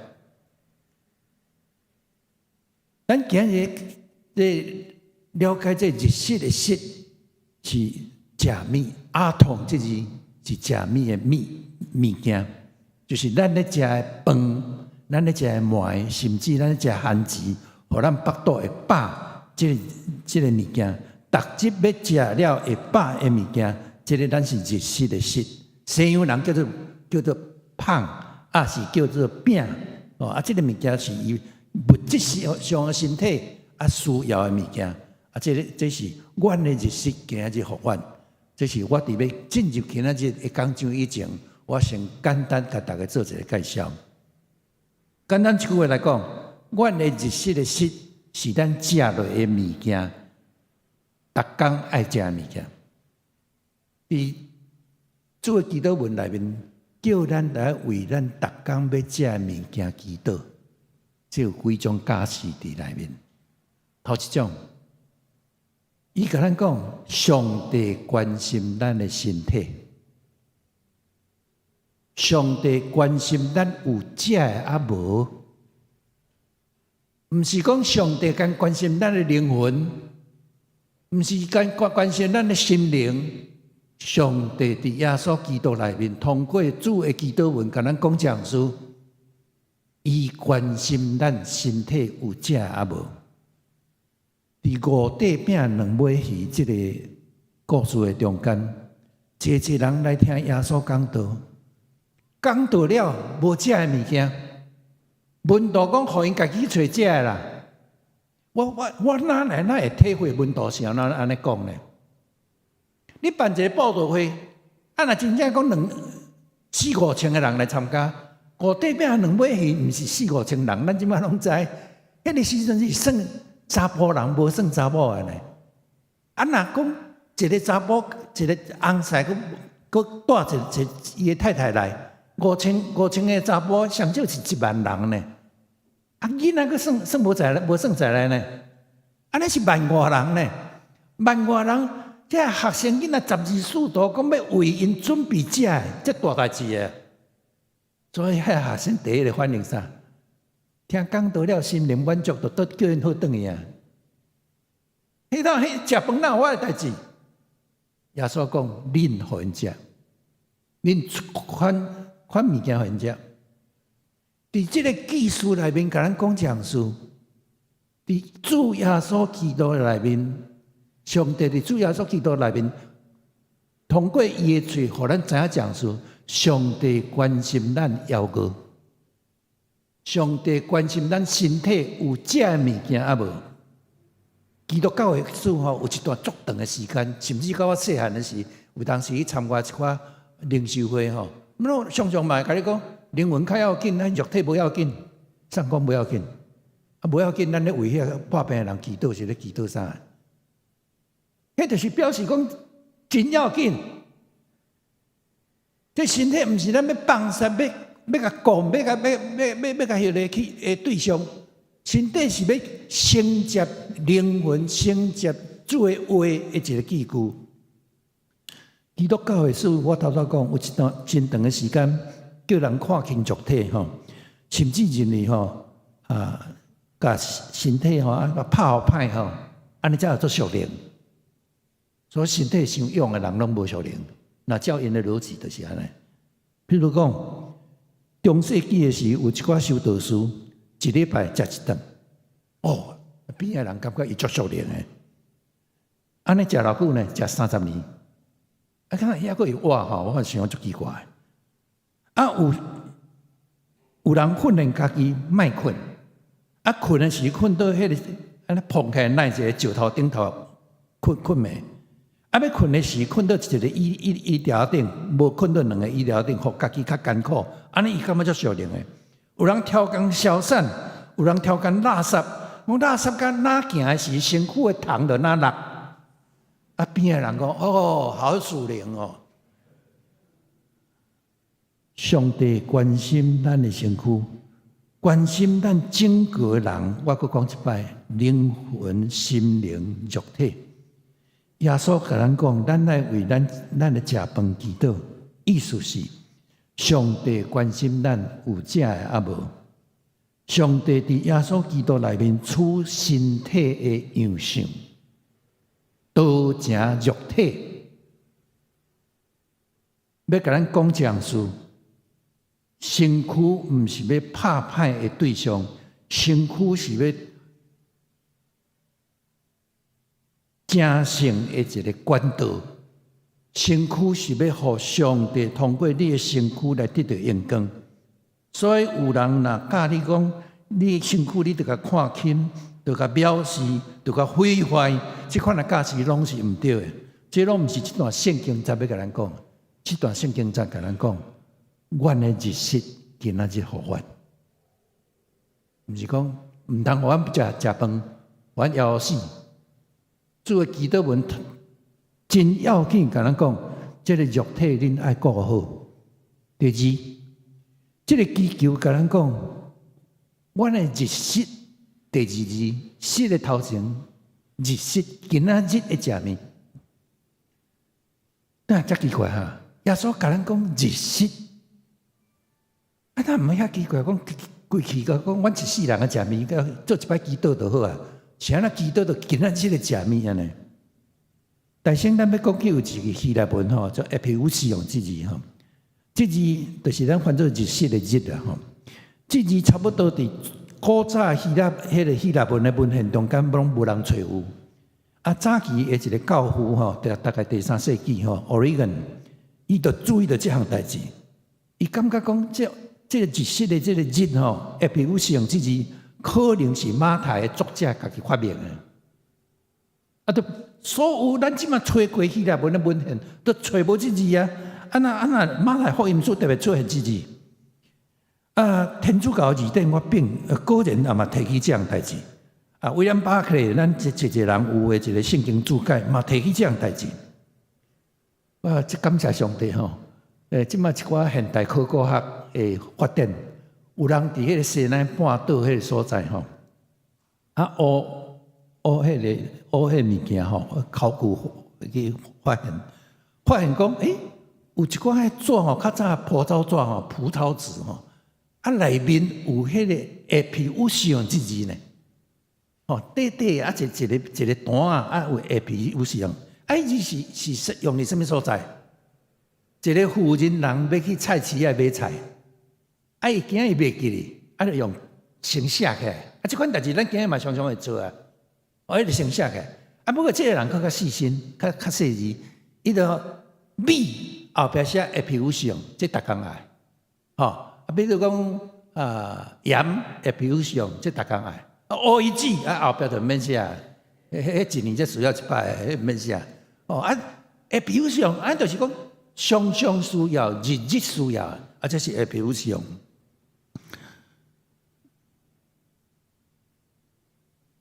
咱今日咧了解這日食的食是食物，阿童這字是食物的物物件，就是咱咧食的飯，咱咧食的糜，甚至咱咧食番薯，予咱腹肚會飽。這个物件，逐日欲食了會飽的物件，這个咱是日食的食。西洋人叫做胖，抑是叫做餅。哦，啊，這个物件是伊物質上的身體啊需要的物件。啊，這个這是阮的日食今仔日予阮。這是我佇欲進入今仔日的講章以前，我先簡單共大家做一个介紹。簡單一句話來講，阮的日食的食是咱食落的物件，逐工愛食的物件。佇主的祈禱文內面，叫咱來為咱逐工欲食的物件祈禱。這有幾種教示佇內面。頭一種，伊共咱講，上帝關心咱的身體，上帝關心咱有食的抑無，毋是講上帝干關心咱的靈魂，毋是干關心咱的心靈。上帝佇耶穌基督內面，通過主的祈禱文，共咱講這樣事，伊關心咱身體有食抑無。佇五塊餅兩尾魚這个故事的中間，濟濟人來聽耶穌講道，講道了無食的物件，門徒講予𪜶家己去揣食的啦。我哪來哪會體會門徒是按怎按呢講呢？你辦一个佈道會，啊若真正講兩四五千个人來參加，五塊餅兩尾魚，毋是四五千人，咱這擺攏知，彼个時陣是算查埔人，無算查某的呢。啊若講一个查埔，一个翁婿，閣閣帶一一伊的太太來，五千个查埔，上少是1萬人呢。啊，囡仔閣算算無在無算在內呢。按呢是萬外人呢，萬外人，這學生囡仔十二使徒講欲為𪜶準備食的，這大代誌的。所以彼學生第一个反應啥？聽講道了，心靈滿足，就倒叫𪜶好轉去啊。彼當彼食飯哪有我的代誌？耶穌講：恁予𪜶食，恁款款物件予𪜶食。佇這个記事內面，共咱講這樣事。佇主耶穌基督內面，上帝佇主耶穌基督內面，通過伊的喙，予咱知影這樣事。上帝關心咱枵餓，上帝關心咱身體有食的物件抑無？基督教會史吼，有一段足長的時間，甚至到我細漢的時，有當時去參加一寡靈修會吼，攏常常嘛會共你講，靈魂較要緊，咱肉體無要緊，啥講無要緊，啊無要緊，咱咧為彼個破病的人祈禱是咧祈禱啥？彼就是表示講真要緊。這身體毋是咱欲放殺，欲欲共講，欲共欲欲欲欲共彼个去的對象。身體是欲承接靈魂、承接主的話的一個器具。基督教會史，我頭拄講有一段真長的時間，叫人看輕肉體吼，甚至認為吼啊，共身體吼啊拍予歹吼，按呢才會做屬靈。所以身體傷勇的人攏無屬靈。若照𪜶的邏輯就是按呢。譬如講，中世紀的時，有一寡修道士，一禮拜食一頓，哦，邊仔人感覺伊足屬靈的。按呢食偌久呢？食30年。啊，看遐閣會活吼，我想足奇怪。啊，有人訓練家己莫睏，啊，睏的時睏到彼个按呢膨起來，躡一個石頭頂頭睏睏未？啊，欲睏的時，睏到一个椅條頂，無睏到兩个椅條頂，予家己較艱苦。按呢伊感覺足屬靈的。有人超工消散，有人超工垃圾，講垃圾甲哪行的時，身軀的蟲就哪落。啊，邊的人講哦，好屬靈哦。上帝關心咱的身軀，關心咱整個人。我閣講一擺，靈魂、心靈、肉體。耶穌共咱講，咱愛為咱的食飯祈禱，意思是上帝關心咱有食的抑無。上帝佇耶穌基督內面取身體的樣相，道成肉體，欲共咱講一項事。身軀毋是欲拍歹的對象，身軀是欲成聖的一个管道。身軀是欲予上帝通過你的身軀來得著榮光。所以有人若教你講，你的身軀你著共看輕，著共藐視，著共毀壞，這款的教示攏是毋對的。這攏毋是這段聖經節欲共咱講，這段聖經節共咱講，阮的日食今仔日予阮，毋是講毋通予阮食食飯，予阮枵死。主的祈禱文真要緊，共咱講，這个肉體恁愛顧好。第二，這个祈求共咱講，阮的日食，第二字，食的頭前，日食今仔日的食物，那遮奇怪哈？耶穌共咱講日食，啊，那毋會遐奇怪？講規氣講，阮一世人的食物，做一擺祈禱就好啊。是按怎祈禱就今仔日的食物按呢？但是咱欲講起有一个希臘文吼，叫 epiousion 這字吼，這字就是咱翻做日食的日啦吼。這字差不多佇古早希臘彼个希臘文的文獻中間攏無人揣有。啊，早期的一个教父吼，大概第三世紀吼，Origen，伊就注意著這項代誌，伊感覺講這个日食的這个日吼，epiousion 這字可能是馬太的作者家己發明的。啊，都所有咱這馬揣過希臘文的文獻，都揣無這字啊！啊若啊若馬太福音書特別出現這字。啊，天主教字典我變，果然也嘛提起這項代誌。啊，威廉巴克利，咱一一個人有的一个聖經注解嘛提起這項代誌。啊，這感謝上帝吼！這馬一寡現代考古學的發展，有人佇彼个西奈半島彼个所在吼，啊，挖挖彼个挖彼个物件吼，考古去發現，發現講，欸，有一寡彼紙吼，較早葡萄紙吼，葡萄紙吼，啊，內面有彼个 epiousion 這字呢，吼，短短啊，一一个一个單仔啊，有 epiousion，啊，伊是用佇啥物所在？一个婦人人欲去菜市仔買菜，啊，伊驚伊袂記咧，啊，就用先寫起來。啊，這款代誌咱今日嘛常常會做啊，哦，伊就先寫起來。啊，不過這个人閣較細心，較較細緻，伊就米後壁寫 epiousion，這逐工愛，吼。啊，比如講啊鹽 epiousion，這逐工愛。啊，烏魚子啊後壁就毋免寫。彼一年才需要一擺，彼毋免寫。哦啊，會彼有使用，啊，就是講常常需要，日日需要，啊，這是會彼有使用。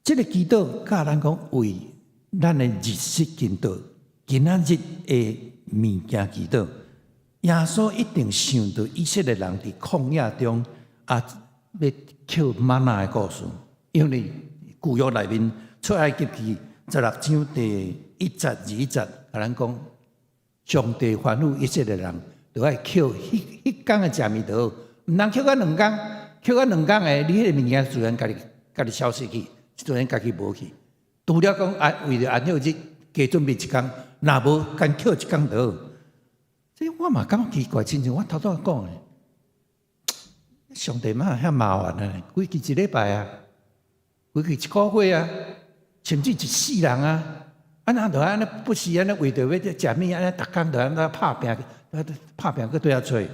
這个祈禱教咱講為咱的日食祈禱，今仔日的物件祈禱。耶穌一定想著以色列人佇曠野中啊，欲抾嗎哪的故事，因為舊約內面出埃及記十六章第一節、二節，共咱講，上帝吩咐以色列人，著愛抾彼彼工的食物就好，毋通抾甲兩工，抾甲兩工的，你彼个物件自然家己家己消失去，自然家己無去。除了講啊，為著安息日加準備一工，若無干抾一工就好。這我嘛感覺奇怪，親像我頭拄仔講的，上帝嘛遐麻煩啊，規氣一禮拜啊，規氣一個月啊，甚至一世人啊，啊若著按呢不時按呢為著欲食物按呢，逐工著按呢拍拚，拍拚閣對遐揣。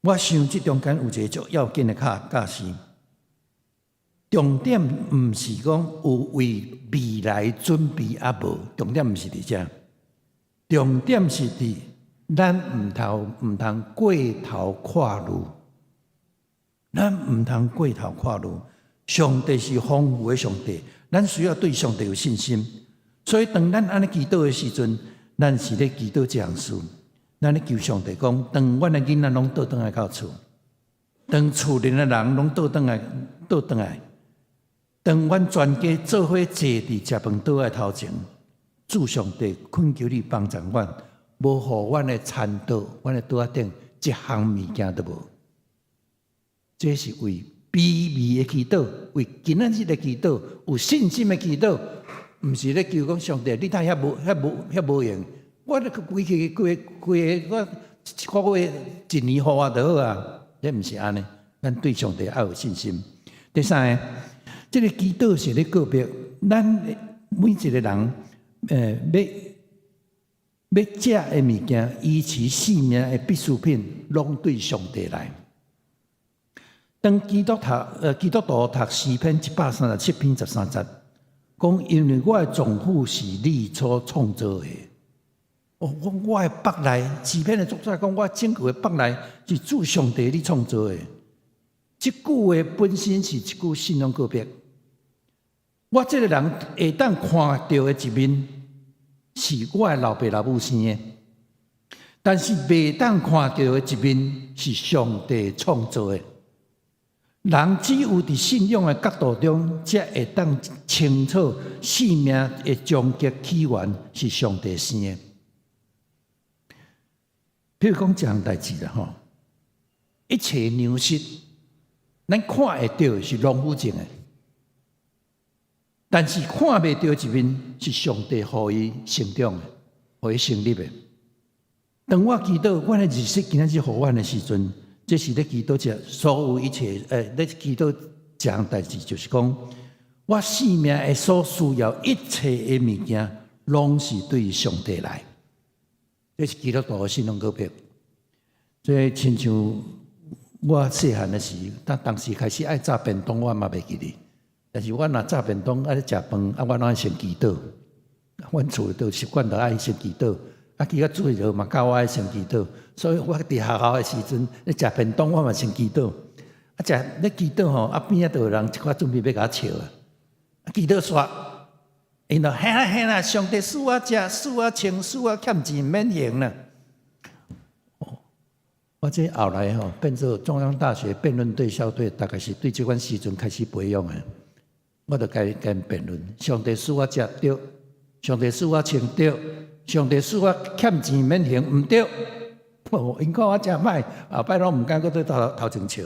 我想這中間有一個足要緊的教教示，重點毋是講有為未來準備抑無，重點毋是佇遮。重點是佇咱毋通過頭看慮，咱毋通過頭看慮。上帝是豐富的上帝，咱需要對上帝有信心。所以當咱按呢祈禱的時陣，咱是咧祈禱這項事，咱咧求上帝講：當阮的囡仔攏倒轉來到厝，當厝裡的人攏倒轉來倒轉來，當阮全家做伙坐佇食飯桌的頭前。主上帝懇求你幫助阮，無予阮的餐桌、阮的桌仔頂一項物件都無。這是為卑微的祈禱，為今仔日的祈禱，有信心的祈禱，毋是咧求講上帝，你哪遐無遐無遐無閒？我咧規氣規規个我一個月一年予我就好啊！這毋是按呢，咱對上帝愛有信心。第三个，這个祈禱是咧告白，咱每一個人。欲欲食的物件，維持性命的必需品，攏對上帝來。當基督徒讀詩篇137篇13節，講因為我的臟腑是你所創造的。哦，我我的腹內，詩篇的作者講，我整個的腹內是主上帝你創造的。這句話本身是一句信仰告白。我這個人會當看著的一面，是我的老爸老母生的，但是袂當看著的一面是上帝創造的。人只有佇信仰的角度中，才會當清楚生命的終極起源是上帝生的。譬如講這項代誌啦，吼，一切糧食，咱看會著是農夫種的。但是看袂著一面是上帝予伊成長的，予伊成立的。當我祈禱，阮的日食今仔日予阮的時陣，這是咧祈禱這所有一切，咧祈禱這項代誌，就是講我生命的所需要一切的物件，攏是對上帝來。這是基督徒的信仰告白。這親像我細漢的時，當當時開始愛紮便當，我嘛袂記得。但是我若紮便當愛咧食飯，啊，我攏愛先祈禱。阮厝都習慣著愛先祈禱。啊，其他主日嘛教我愛先祈禱，所以我佇學校的時陣咧食便當，我嘛先祈禱。啊，食咧祈禱吼，啊邊仔就有人一寡準備欲共我笑啊。啊，祈禱煞，𪜶就嘿啦嘿啦，上帝賜我食，賜我穿，賜我欠錢免還啦。我這後來吼變做中央大學辯論隊校隊，大概是對這款時陣開始培養的。我就共𪜶辯論，上帝賜我食對，上帝賜我穿對，上帝賜我欠錢免還毋對。𪜶看我誠歹，後擺攏毋敢閣對頭頭前笑。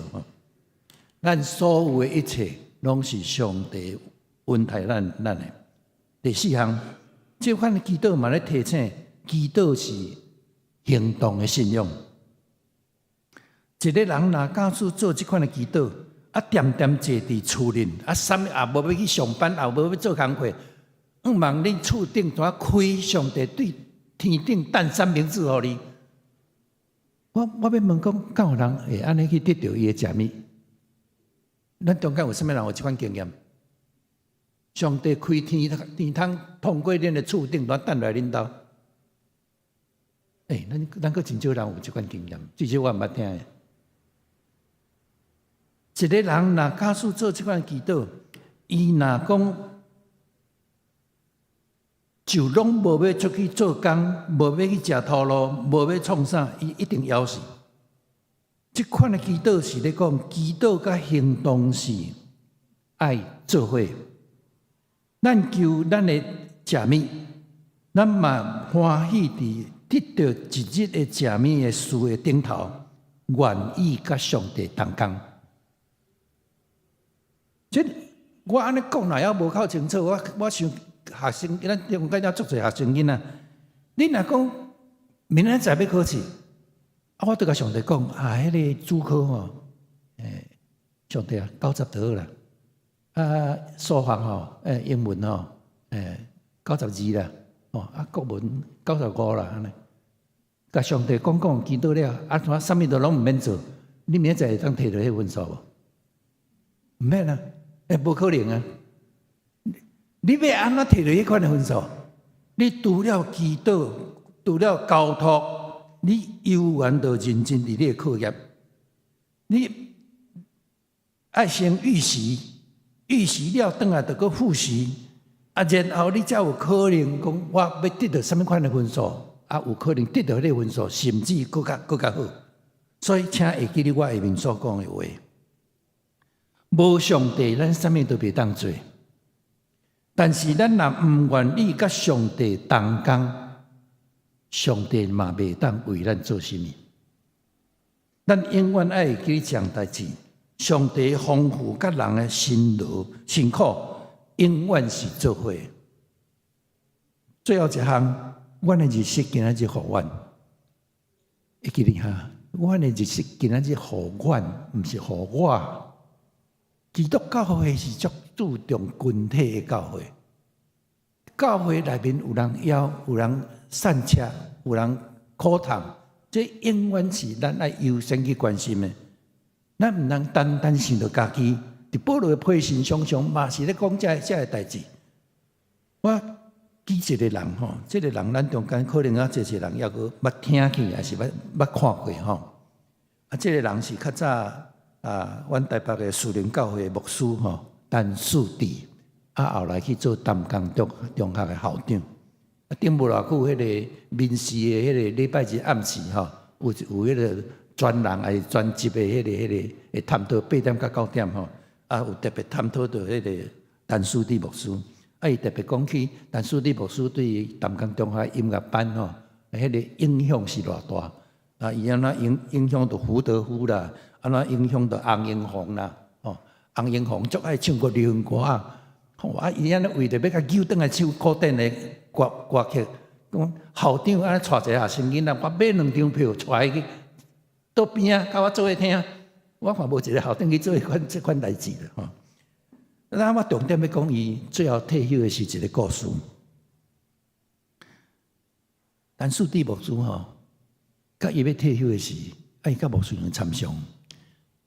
咱所有的一切，攏是上帝恩待咱咱的。第四項，這款祈禱嘛咧提醒，祈禱是行動的信仰。一個人若敢做這款的祈禱，啊，恬恬坐佇厝裡，啊，啥物也無欲去上班，也無欲做工課，向望恁厝頂怎開上帝對天頂誕三明治予你。我我欲問講，敢有人會按呢去得著伊的食物？咱中間有啥物人有這款經驗？上帝開天天窗，通過恁的厝頂，來擲來恁兜。欸，咱咱閣真少人有這款經驗，至少我毋捌聽的。一個人若假使做這款祈禱，伊若講就攏無欲出去做工，無欲去食頭路，無欲創啥，伊一定枵死。這款的祈禱是咧講，祈禱佮行動是愛做伙。咱求咱的食物，咱嘛歡喜佇得著一日的食物的事的頂頭，願意佮上帝同工。這我按呢講若猶無夠清楚，我我想學生，咱中間猶足濟學生囡仔，你若講明仔載欲考試，啊，我就共上帝講啊，彼個主科吼，欸，上帝啊，九十就好啦。啊，數學吼，欸，英文吼，欸，92啦，哦，啊，國文95啦，按呢。共上帝講講，祈禱了，啊，怎啥物都攏毋免做，你明仔載會當提著彼分數無？毋免啊，欸，無可能啊！你欲按怎提著彼款的分數？你除了祈禱，除了交託，你猶原著認真佇你的課業。你愛先預習，預習了，轉來就閣複習，啊，然後你才有可能講，我欲得著啥物款的分數，啊，有可能得著彼个分數，甚至閣較閣較好。所以，請會記得我下面所講的話。無上帝，咱啥物都袂當做。但是，咱若毋願意佮上帝同工，上帝嘛袂當為咱做啥物。咱永遠愛會記這項代誌，上帝豐富佮人的辛勞辛苦，永遠是做伙。最後一項，阮的日食今仔日予阮，會記得哈？阮的日食今仔日予阮，毋是予我。基督教會是足注重群體的教會，教會內面有人枵，有人散赤，有人苦痛，這永遠是咱愛優先去關心的。咱毋通單單想著家己。佇保羅的批信常常嘛是咧講這這个代誌。我舉一個人吼，這個人咱中間可能啊，濟濟人猶閣捌聽見，抑是捌捌看過吼。啊，這個人是較早啊，阮台北的樹林教會的牧師吼，陳樹治，啊，後來去做淡江中中學的校長。啊，頂無偌久，彼個民視的彼個禮拜日暗時吼，有有彼個專人抑是專輯的彼個彼個會探討8點到9點吼，啊，有特別探討著彼個陳樹治牧師。啊，伊特別講起陳樹治牧師對淡江中學音樂班吼，彼個影響是偌大。啊，伊按怎影影響著胡德夫啦，按怎影響著洪榮宏啦，吼，洪榮宏足愛唱國流行歌啊，吼啊，伊按呢為著欲共揪轉來唱古典的歌歌曲，講校長按呢帶一个學生囡仔，我買兩張票帶伊去桌邊仔，共我做伙聽。我看無一个校長去做彼款這款代誌啦，吼。那我重點欲講伊最後退休的是一個故事。陳樹治牧師吼，佮伊欲退休的時，啊伊佮牧師娘參詳，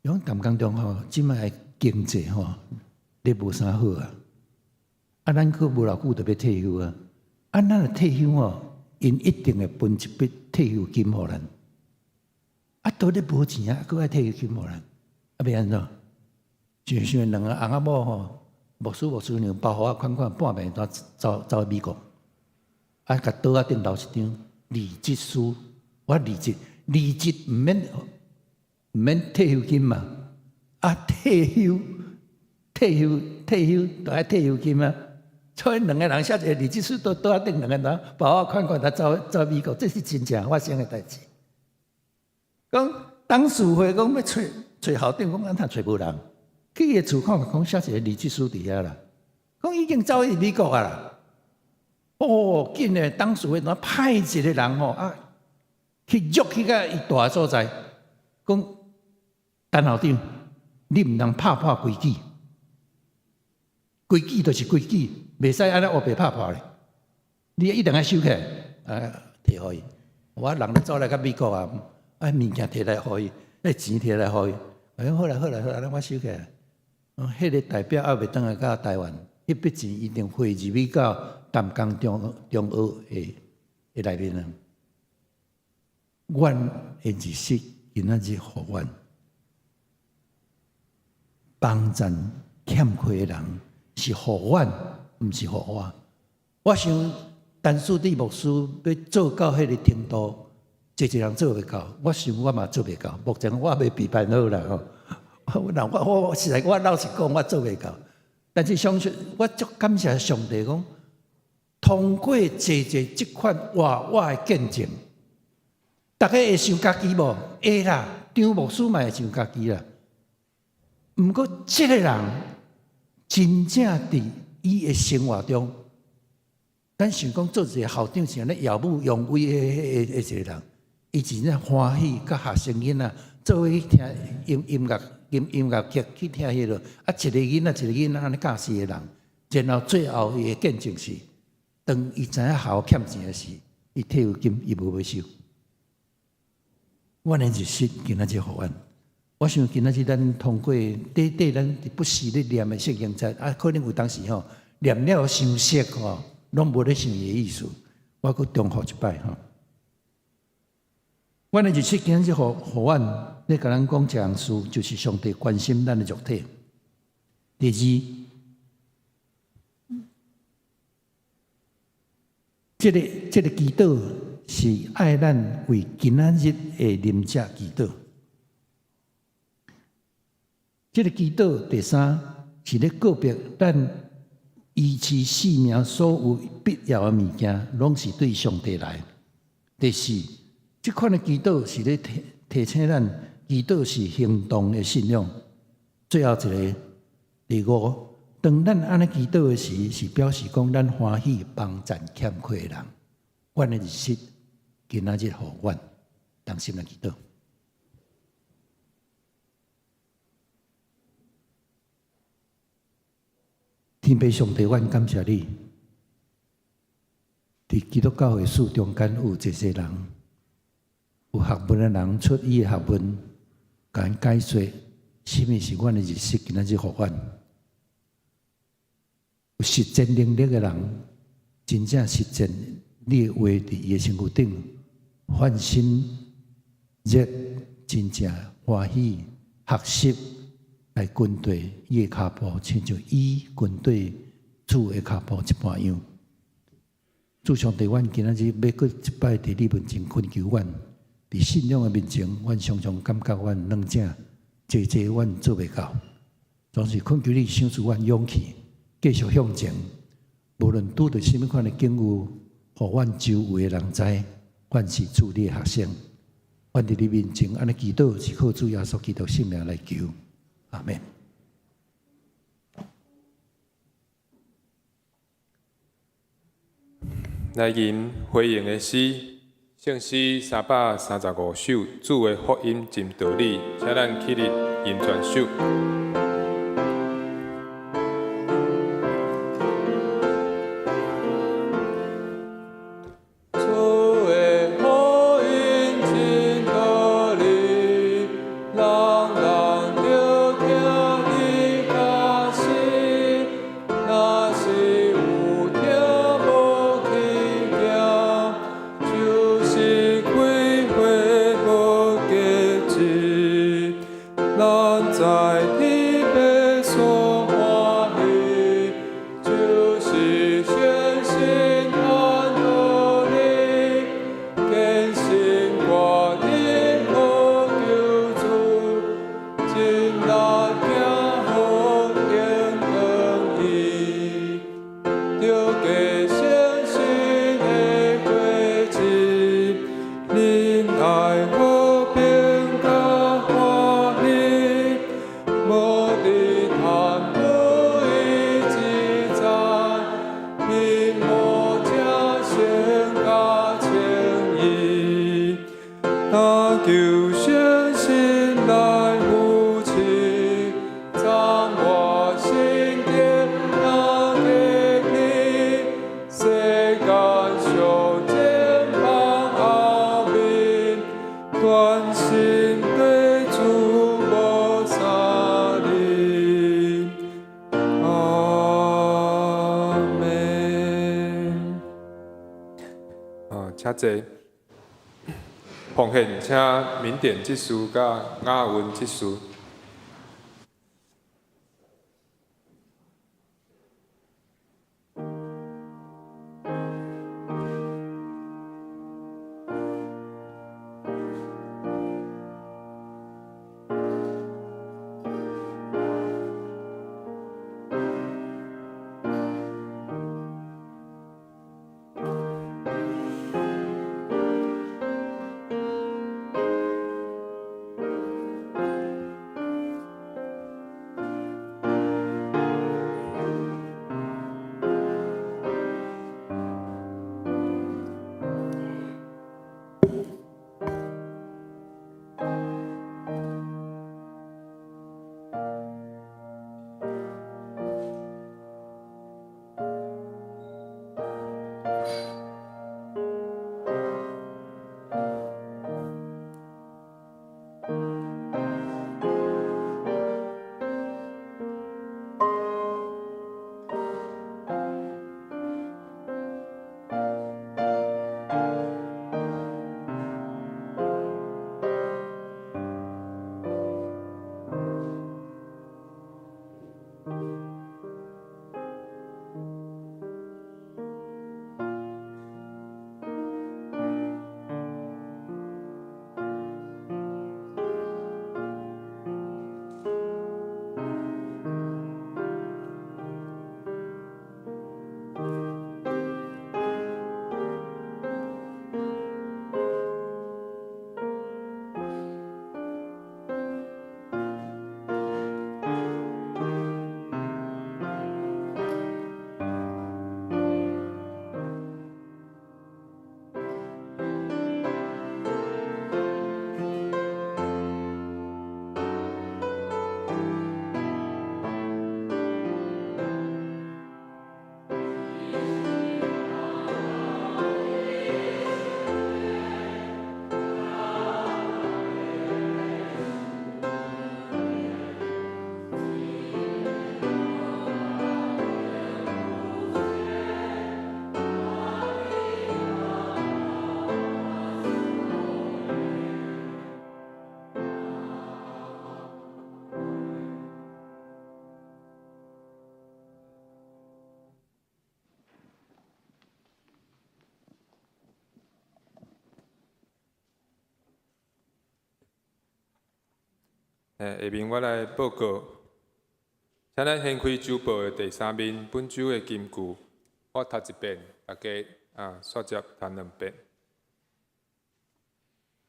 伊講淡江中學這擺經濟吼，咧無啥好啊。啊，咱閣無偌久就欲退休啊。啊，咱若退休吼，𪜶一定會分一筆退休金予咱。啊，都咧無錢啊，閣愛退休金予咱，啊，欲按怎？想想兩個翁仔某吼，牧師牧師娘包予仔款款半暝就走走去美國，啊，共桌仔頂留一張離職書，我離職，離職毋免毋免退休金嘛，啊，退休退休退休就愛退休金啊。所以兩個人寫一個離職書，佇桌仔頂兩個人包仔款款，就走走美國，這是真正發生的代誌。講董事會講欲揣揣校長，講按怎揣無人？去伊厝看講寫一個離職書佇遐啦，講已經走去美國啊啦。哦，緊的董事會怎派一個人吼啊，去約去共伊蹛的所在，講陳校長，你毋通拍破規矩，規矩就是規矩，袂使按呢烏白拍破咧。你一定愛收起來，啊，提予伊。我人咧走來到美國啊，啊物件提來予伊，彼錢提來予伊。哎，好啦好啦好啦，我收起來。彼個代表猶未轉來到台灣，彼筆錢一定匯入去到淡江中學的內面啊。阮的日食今仔日予阮幫贊欠缺的人，是予阮，毋是予我。我想陳書弟牧師欲做到彼个程度，濟濟人做袂到。我想我嘛做袂到。目前我未備辦好啦吼。我我我實在我老實講，我做袂到。但是相信我足感謝上帝講，通過濟濟這款活活的見證，逐家會想家己無？會啦，張牧師嘛會想家己啦。毋過這个人真正佇伊的生活中，咱想講做一个校長是按呢耀武揚威的一个人，伊真正歡喜佮學生囡仔做伙去聽音樂劇去聽彼落，啊一个囡仔一个囡仔按呢教四个人，然後最後伊的見證是，當伊知影學校欠錢的時，伊退休金伊無欲收。阮的日食今仔日予阮，我想今仔日咱通過短短咱不時咧念的聖經節，啊，可能有當時吼念了傷熟吼，攏無咧想伊的意思。我閣重複一擺吼。阮的日食今仔日予阮，咧共咱講一項事，就是上帝關心咱的肉體。第二，這个祈禱是愛咱為今仔日的啉食祈禱。這个祈禱第三是咧告別咱維持性命所有必要的物件，攏是對上帝來。第四，這款的祈禱是咧提醒咱，祈禱是行動的信仰。最後一个，第五，當咱按呢祈禱的時，是表示講咱歡喜幫贊欠缺的人。阮的日食今仔日予阮，同心來祈禱。天父上帝，阮感謝你，佇基督教會史中間有濟濟人，有學問的人出伊的學問，共咱解說，啥物是阮的日食，今仔日予阮。有實踐能力的人，真正實踐你的話佇伊的身軀頂，發心熱，真正歡喜學習來跟綴伊的跤步，親像伊跟綴主的跤步一般樣。主上帝，阮今仔日欲閣一擺佇你面前懇求阮，佇信仰的面前，阮常常感覺阮軟正，濟濟阮做袂到，總是懇求你賞賜阮勇氣，繼續向前。無論拄著啥物款的境遇，予阮周圍的人知，阮是主你的學生。阮佇你面前按呢祈禱，是靠主耶穌基督聖名來求。阿們。來吟回應的詩，聖詩335首，主的福音真道理，請咱起立吟全首。主的福音真道理，人人著聽伊教示，若是有聽無去行，就是開花無結籽。咱在天請坐。奉獻，請明典執事佮雅文執事。下面我來報告，請咱掀開週報的第三面，本週的金句，我讀一遍，大家啊，煞接讀兩遍。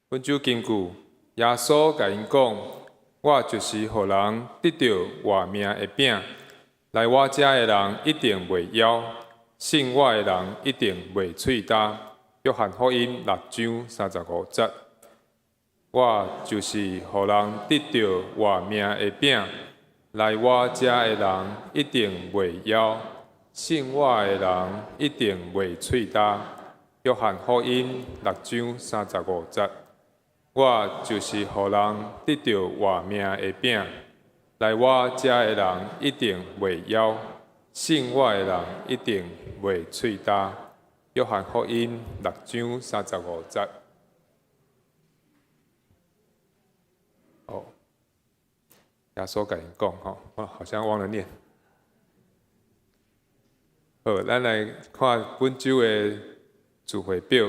本週金句，耶穌共𪜶講：我就是予人得著活命的餅，來我遮的人一定袂枵，信我的人一定袂喙焦。約翰福音六章三十五節。我就是予人得著活命的餅，來我遮的人一定袂枵，信我的人一定袂喙焦。約翰福音六章三十五節。我就是予人得著活命的餅，來我遮的人一定袂枵，信我的人一定袂喙焦。約翰福音六章三十五節。哦，耶穌共𪜶講吼，我好像忘了念。好，咱來看本週的聚會表，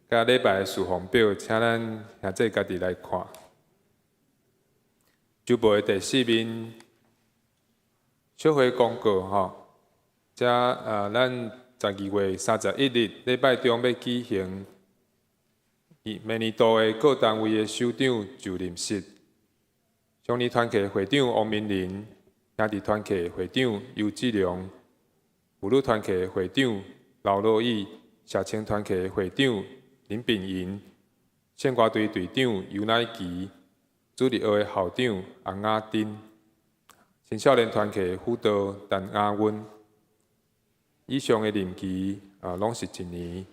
佮禮拜的事奉表，請咱兄弟家己來看。週報的第四面，小會公告吼，遮咱12月31日禮拜中欲舉行明年度的各單位的首長就任式。少年團契會長王明麟，兄弟團契會長尤志良，婦女團契會長劉樂義，社青團契會長林炳雲，聖歌隊隊長尤乃琪，主日學的校長洪雅珍，青少年團契輔導陳雅溫。以上的任期啊，攏是一年。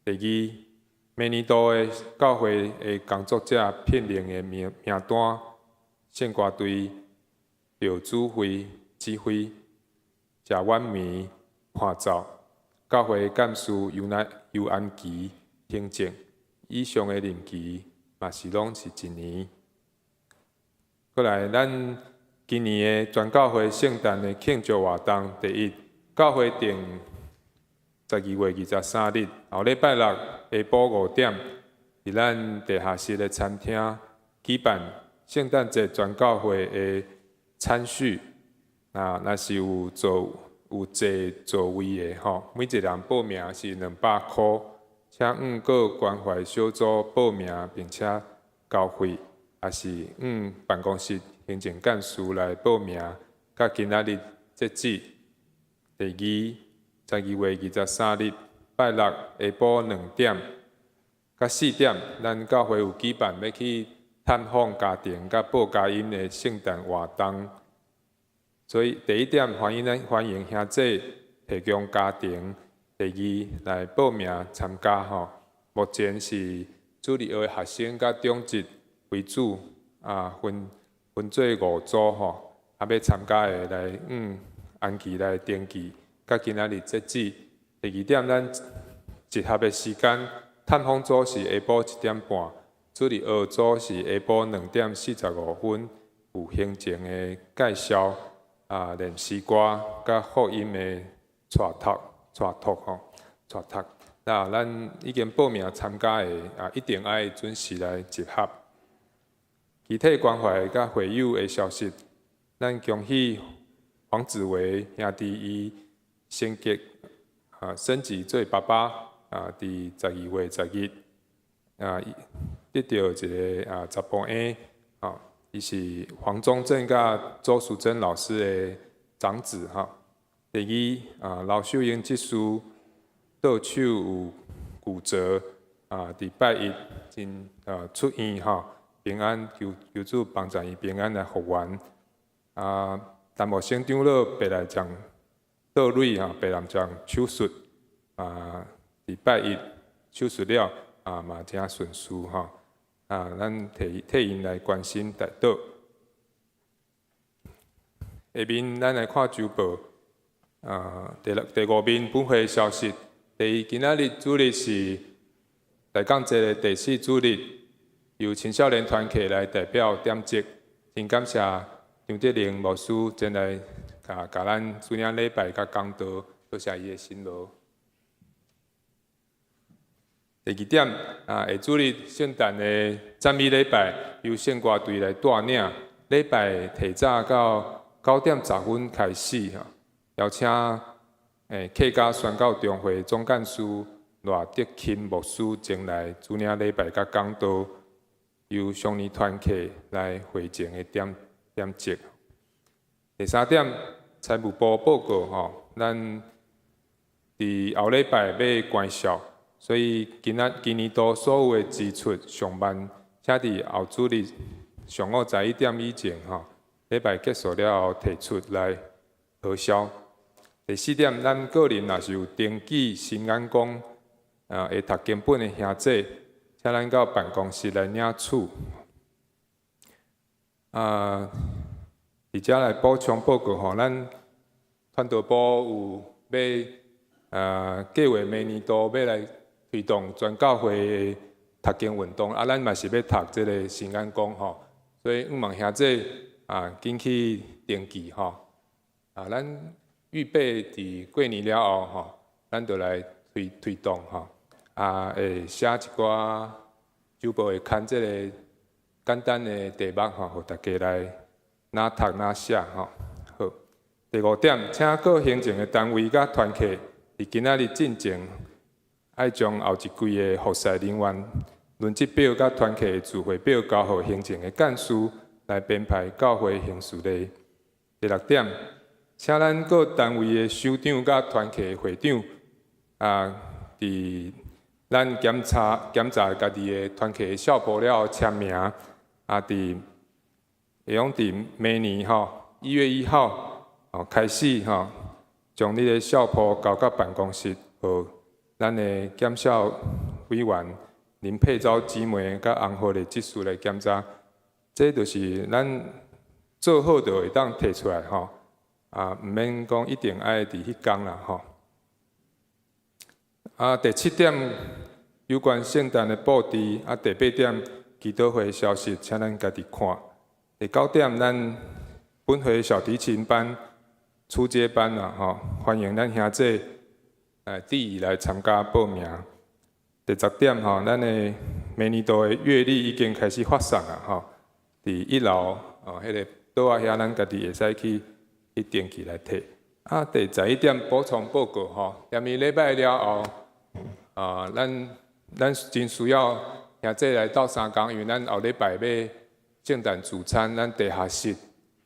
第二，明年度的教會的工作者聘任的名單，聖歌隊廖祖輝指揮，謝婉梅伴奏，教會幹事尤安琪行政以上的任期嘛是攏是一年。過來，咱今年的全教會聖誕的慶祝活動，第一，教會定12月23日，後禮拜六下晡5點，佇咱地下室的餐廳舉辦聖誕節全教會的餐敘。啊，若是有坐位的吼，每一個人報名是200箍，請向各關懷小組報名並且交費，抑是向辦公室行政幹事來報名，佮今仔日截止。第二，12月23日拜六下晡2點佮4點，咱教會有舉辦欲去探訪家庭佮報佳音的聖誕活動。所以第一點，歡迎兄弟提供家庭；第二，來報名參加吼。目前是主日學的學生佮長執為主，啊分做五組吼。啊，欲參加的來按期來登記，佮今仔日截止。第二點，咱集合的時間，探訪組是下晡1點半，主日學組是下晡2點45分，有行程的介紹。啊，念詩歌佮福音的帶讀、帶讀吼、帶讀。那咱已經報名參加的啊，一定愛準時來集合。其他關懷佮會友的消息，咱恭喜黃子維兄弟伊升級啊，升級做爸爸啊，佇12月10日啊，得著一個啊查埔嬰啊。伊是黃宗正佮周淑珍老師的長子哈。第二啊，劉秀英執事倒手有骨折啊，佇拜一真啊出院哈，平安求求主幫助伊平安來復原。啊，陳木生長老白內障倒蕊哈，白內障手術啊，佇拜一手術了啊，嘛誠順遂吼。啊，咱替替𪜶來關心代禱。下面咱來看週報，啊，第六第五面本會消息。第一，今仔日主日是大港節的第四主日，由青少年團契來代表點燭。真感謝張德玲牧師前來共共咱主領禮拜佮講道，多謝伊的辛勞。第二點，啊，下主日聖誕的讚美禮拜由聖歌隊來帶領，禮拜提早到9點10分開始吼，邀請客家宣教中會總幹事賴德钦牧師前來主領禮拜佮講道，由少年團契來會前的點點燭。第三點，財務部報告吼，咱佇後禮拜欲關數。所以今年度所有的支出上萬，請佇後主日上午11點以前吼，禮拜結束了後提出來核銷。第四點，咱個人若是有登記新眼光啊會讀經本的兄弟，請咱到辦公室來領取。啊，佇遮來補充報告吼，咱傳道部有欲啊計劃明年度欲來推動全教會的讀經運動，啊，咱嘛是欲讀這个新眼光吼，所以向望兄弟啊，緊去登記吼，啊，咱預備佇過年了後吼，咱就來推推動吼，啊，會寫一寡週報會刊這个簡單的題目吼，予大家來哪讀哪寫吼。好，第五點，請各行政的單位佮團契佇今仔日進前，愛將後一季的服侍人員輪值表佮團契的聚會表交予行政的幹事來編排教會行事曆。第六點，請咱各單位的首長佮團契的會長啊，佇咱檢查檢查家己的團契的小簿了後簽名，啊，佇會用佇明年吼1月1號哦開始吼，將你的小簿交到辦公室，予咱的檢校委員林佩昭姊妹佮紅河的執事來檢查。這就是咱做好就會當提出來吼，啊，毋免講一定愛佇彼工啦吼。啊，第七點，有關聖誕的布置，啊，第八點祈禱會消息，請咱家己看。第九點，咱本會小提琴班、初階班啊，吼，歡迎咱兄弟弟來參加報名。第十點吼，咱的每年度的月曆已經開始發送啊，吼，佇一樓哦，彼個桌仔遐，咱家己會使去登記來提。啊，第十一點補充報告吼，踮暝禮拜了後，啊，咱真需要兄弟來鬥相共，因為咱後禮拜欲聖誕聚餐，咱地下室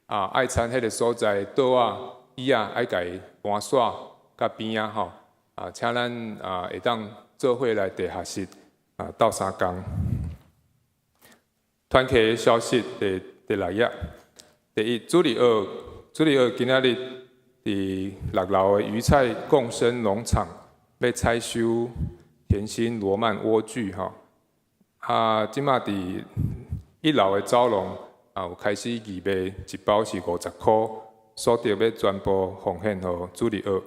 啊，愛餐彼個所在桌仔椅仔愛共伊搬煞佮邊仔吼，啊，請咱啊會當做伙來地下室啊鬥相共。團契的消息第六頁，第一，主日學，主日學今仔日佇六樓的魚菜共生農場欲採收甜心羅曼萵苣吼，啊，這馬佇一樓的走廊啊，有開始義賣一包是50箍，所得欲全部奉獻予主日學，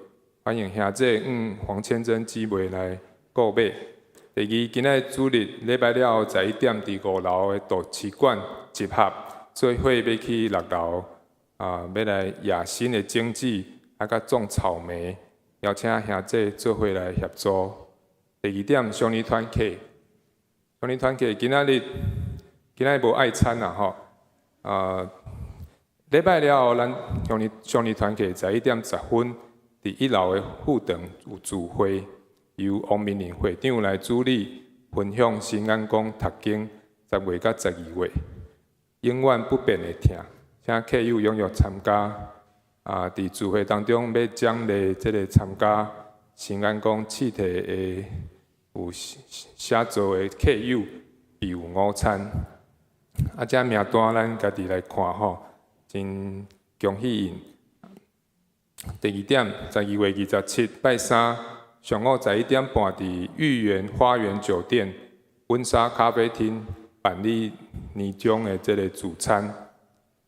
歡迎兄弟向黃千珍姊妹來購買。第二，今仔日主日禮拜了後11點，佇五樓的圖書館集合，做伙欲去六樓啊，欲來野新的種子，啊，佮種草莓，邀請兄弟做伙來協助。第二點，少年團契，少年團契今仔日無愛餐啦吼，啊，禮拜了後，咱少年團契11點10分，佇一樓的副堂有聚會，由王明玲會長來主理，分享新眼光讀經10月佮12月，永遠不變的疼，請客友踴躍參加。啊，佇聚會當中欲獎勵這個參加新眼光試題的有寫作的客友，備有午餐。啊，這名單咱家己來看吼，真恭喜𪜶。第二點，12月27，拜三上午11點半，佇御園花園酒店溫莎咖啡廳辦理年終的這個聚餐，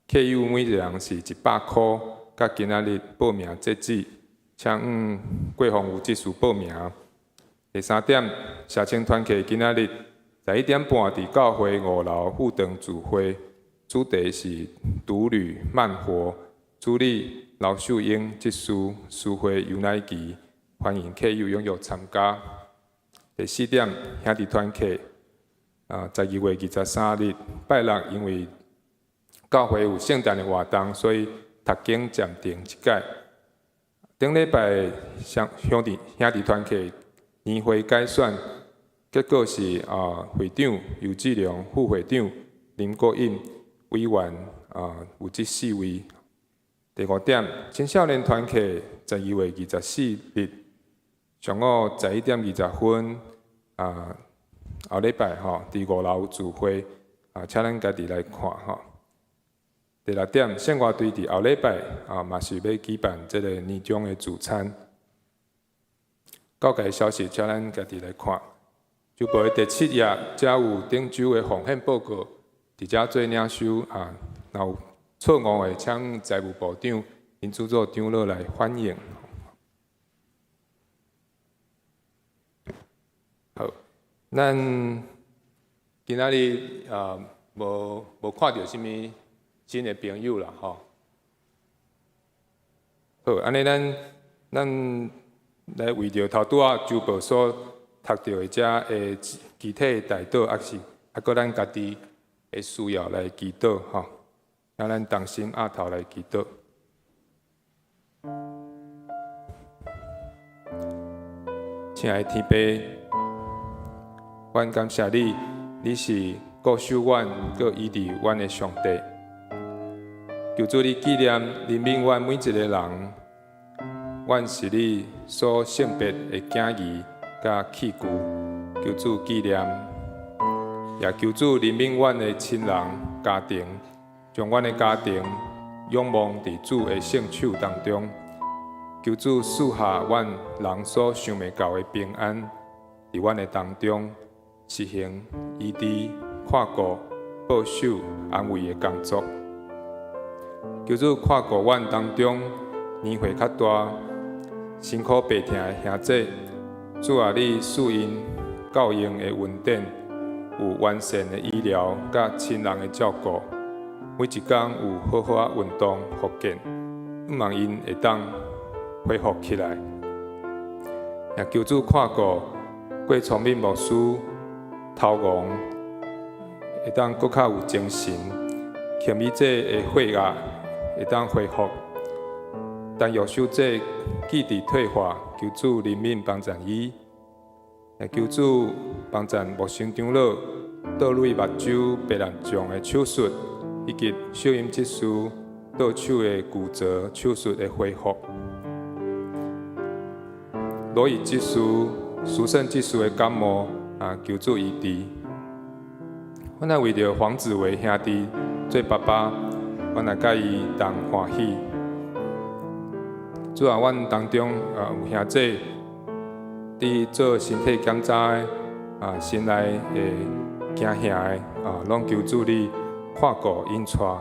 客友每一個人是100箍，佮今仔日報名截止，請向桂鳳有執事報名。第三點，社青團契今仔日11點半佇教會五樓副堂聚會，主題是獨旅慢活，主理劉秀英執事，司會尤乃琪，歡迎客友踴躍參加。第四點，兄弟團契，啊，12月23日拜六，因為教會有聖誕的活動，所以讀經暫停一擺。頂禮拜兄弟團契年會改選，結果是啊，會長尤志良，副會長林國印，委員啊有這四位。第五點，青少年團契12月24日上午11點20分啊，後禮拜吼，佇五樓聚會啊，請咱家己來看吼。第六點，聖歌隊佇後禮拜啊，嘛是欲舉辦這個年終的聚餐。教界消息，請咱家己來看。週報的第七頁，遮有頂週的奉獻報告，佇遮做領收啊。若有錯誤的，請財務部長、林主座長老來反映。好，咱今仔日啊，無看著啥物新的朋友啦，吼。好，按呢咱來為著頭拄仔週報所讀著的這的具體的代禱，抑是抑閣咱家己的需要來祈禱，吼。請咱同心徛頭來祈禱。親愛的天父，阮感謝你，你是顧守阮、閣醫治阮的上帝。求主你紀念憐憫阮每一個人，阮是你所聖別的囝兒佮器具。求主紀念，也求主憐憫阮的親人、家庭，將阮的家庭仰望佇主的聖手當中。求主賜下阮人所想袂到的平安，佇阮的當中實行醫治、看顧、保守、安慰的工作。求主看顧阮當中年歲較大、辛苦病疼的兄弟，主啊，你賜𪜶 夠用的恩典，有完善的醫療佮親人的照顧，每一工有好好仔運動復健，向望𪜶會當恢復起來。也求主看顧郭聰敏牧師頭黃，會當閣較有精神，輕米姐的血壓會當恢復。陳玉秀姐記憶退化，求主憐憫幫贊伊，也求主幫贊牧生長老倒淚目睭白內障的手術，以及秀英執事倒手的骨折手術的恢復。羅以執事、蘇勝執事的感冒啊，求主醫治。阮來為著黃子維兄弟做爸爸，阮來佮伊同歡喜。主啊，阮當中啊有兄弟佇做身體檢查的啊，心內會驚嚇的啊，攏求主你看顧引帶，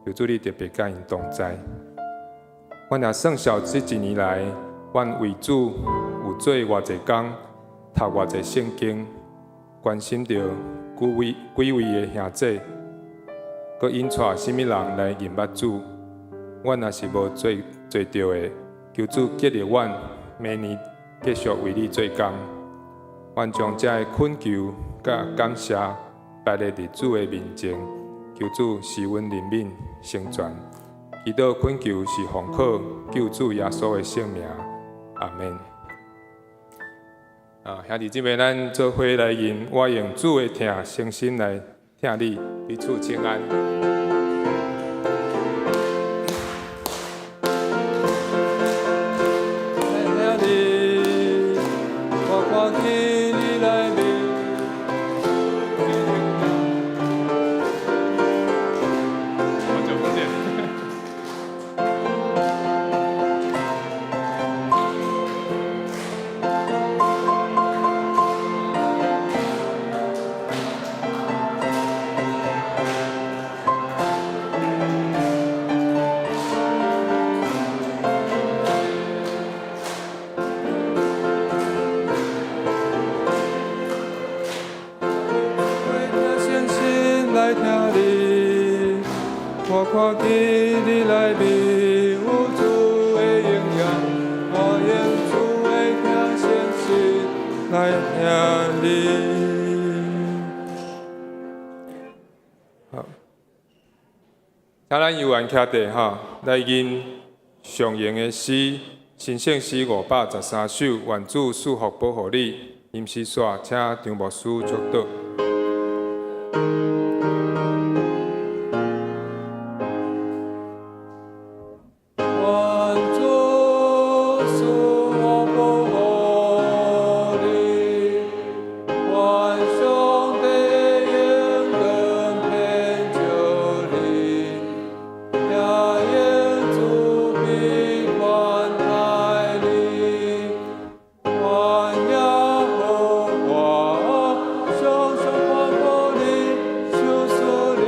求主你特別佮𪜶同在。阮也算數這一年來，阮為主有做偌濟工，讀偌濟聖經，關心著幾位幾位的兄弟，閣引帶啥物人來認捌主。阮若是無做做著的，求主激勵阮，明年繼續為你做工。阮將這个懇求佮感謝擺列佇主的面前，求主賜阮憐憫成全。祈禱懇求是奉靠救主耶穌的聖名，阿們。啊，兄弟姊妹，咱做伙來吟，我用主的疼，誠心來疼你，彼此請安。疼你，我看見你內面。好久不見。誠心來疼你，我看見你內面有主的榮耀，我用主的疼誠心來疼你。好，請咱有緣徛地吼，來吟上榮的詩，神聖詩513首，願主賜福保護你。吟詩煞，請張牧師祝禱。願主賜福保護你，願上帝用光遍照你，也用慈悲寬待你。願耶和華常常看顧你，賞賜你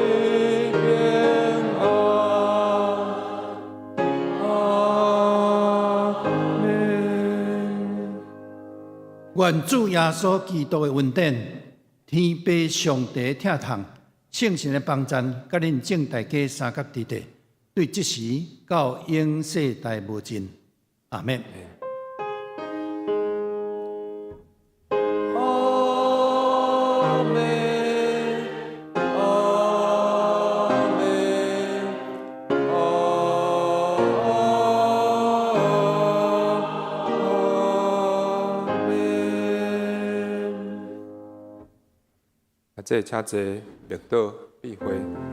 平安。阿們。願主耶穌基督的恩典、天父上帝疼痛、聖神的幫贊，佮恁眾大家相佮佇佇，對這時到永世代無盡。阿們。阿們，阿們，阿們。啊，這請坐，默禱閉會。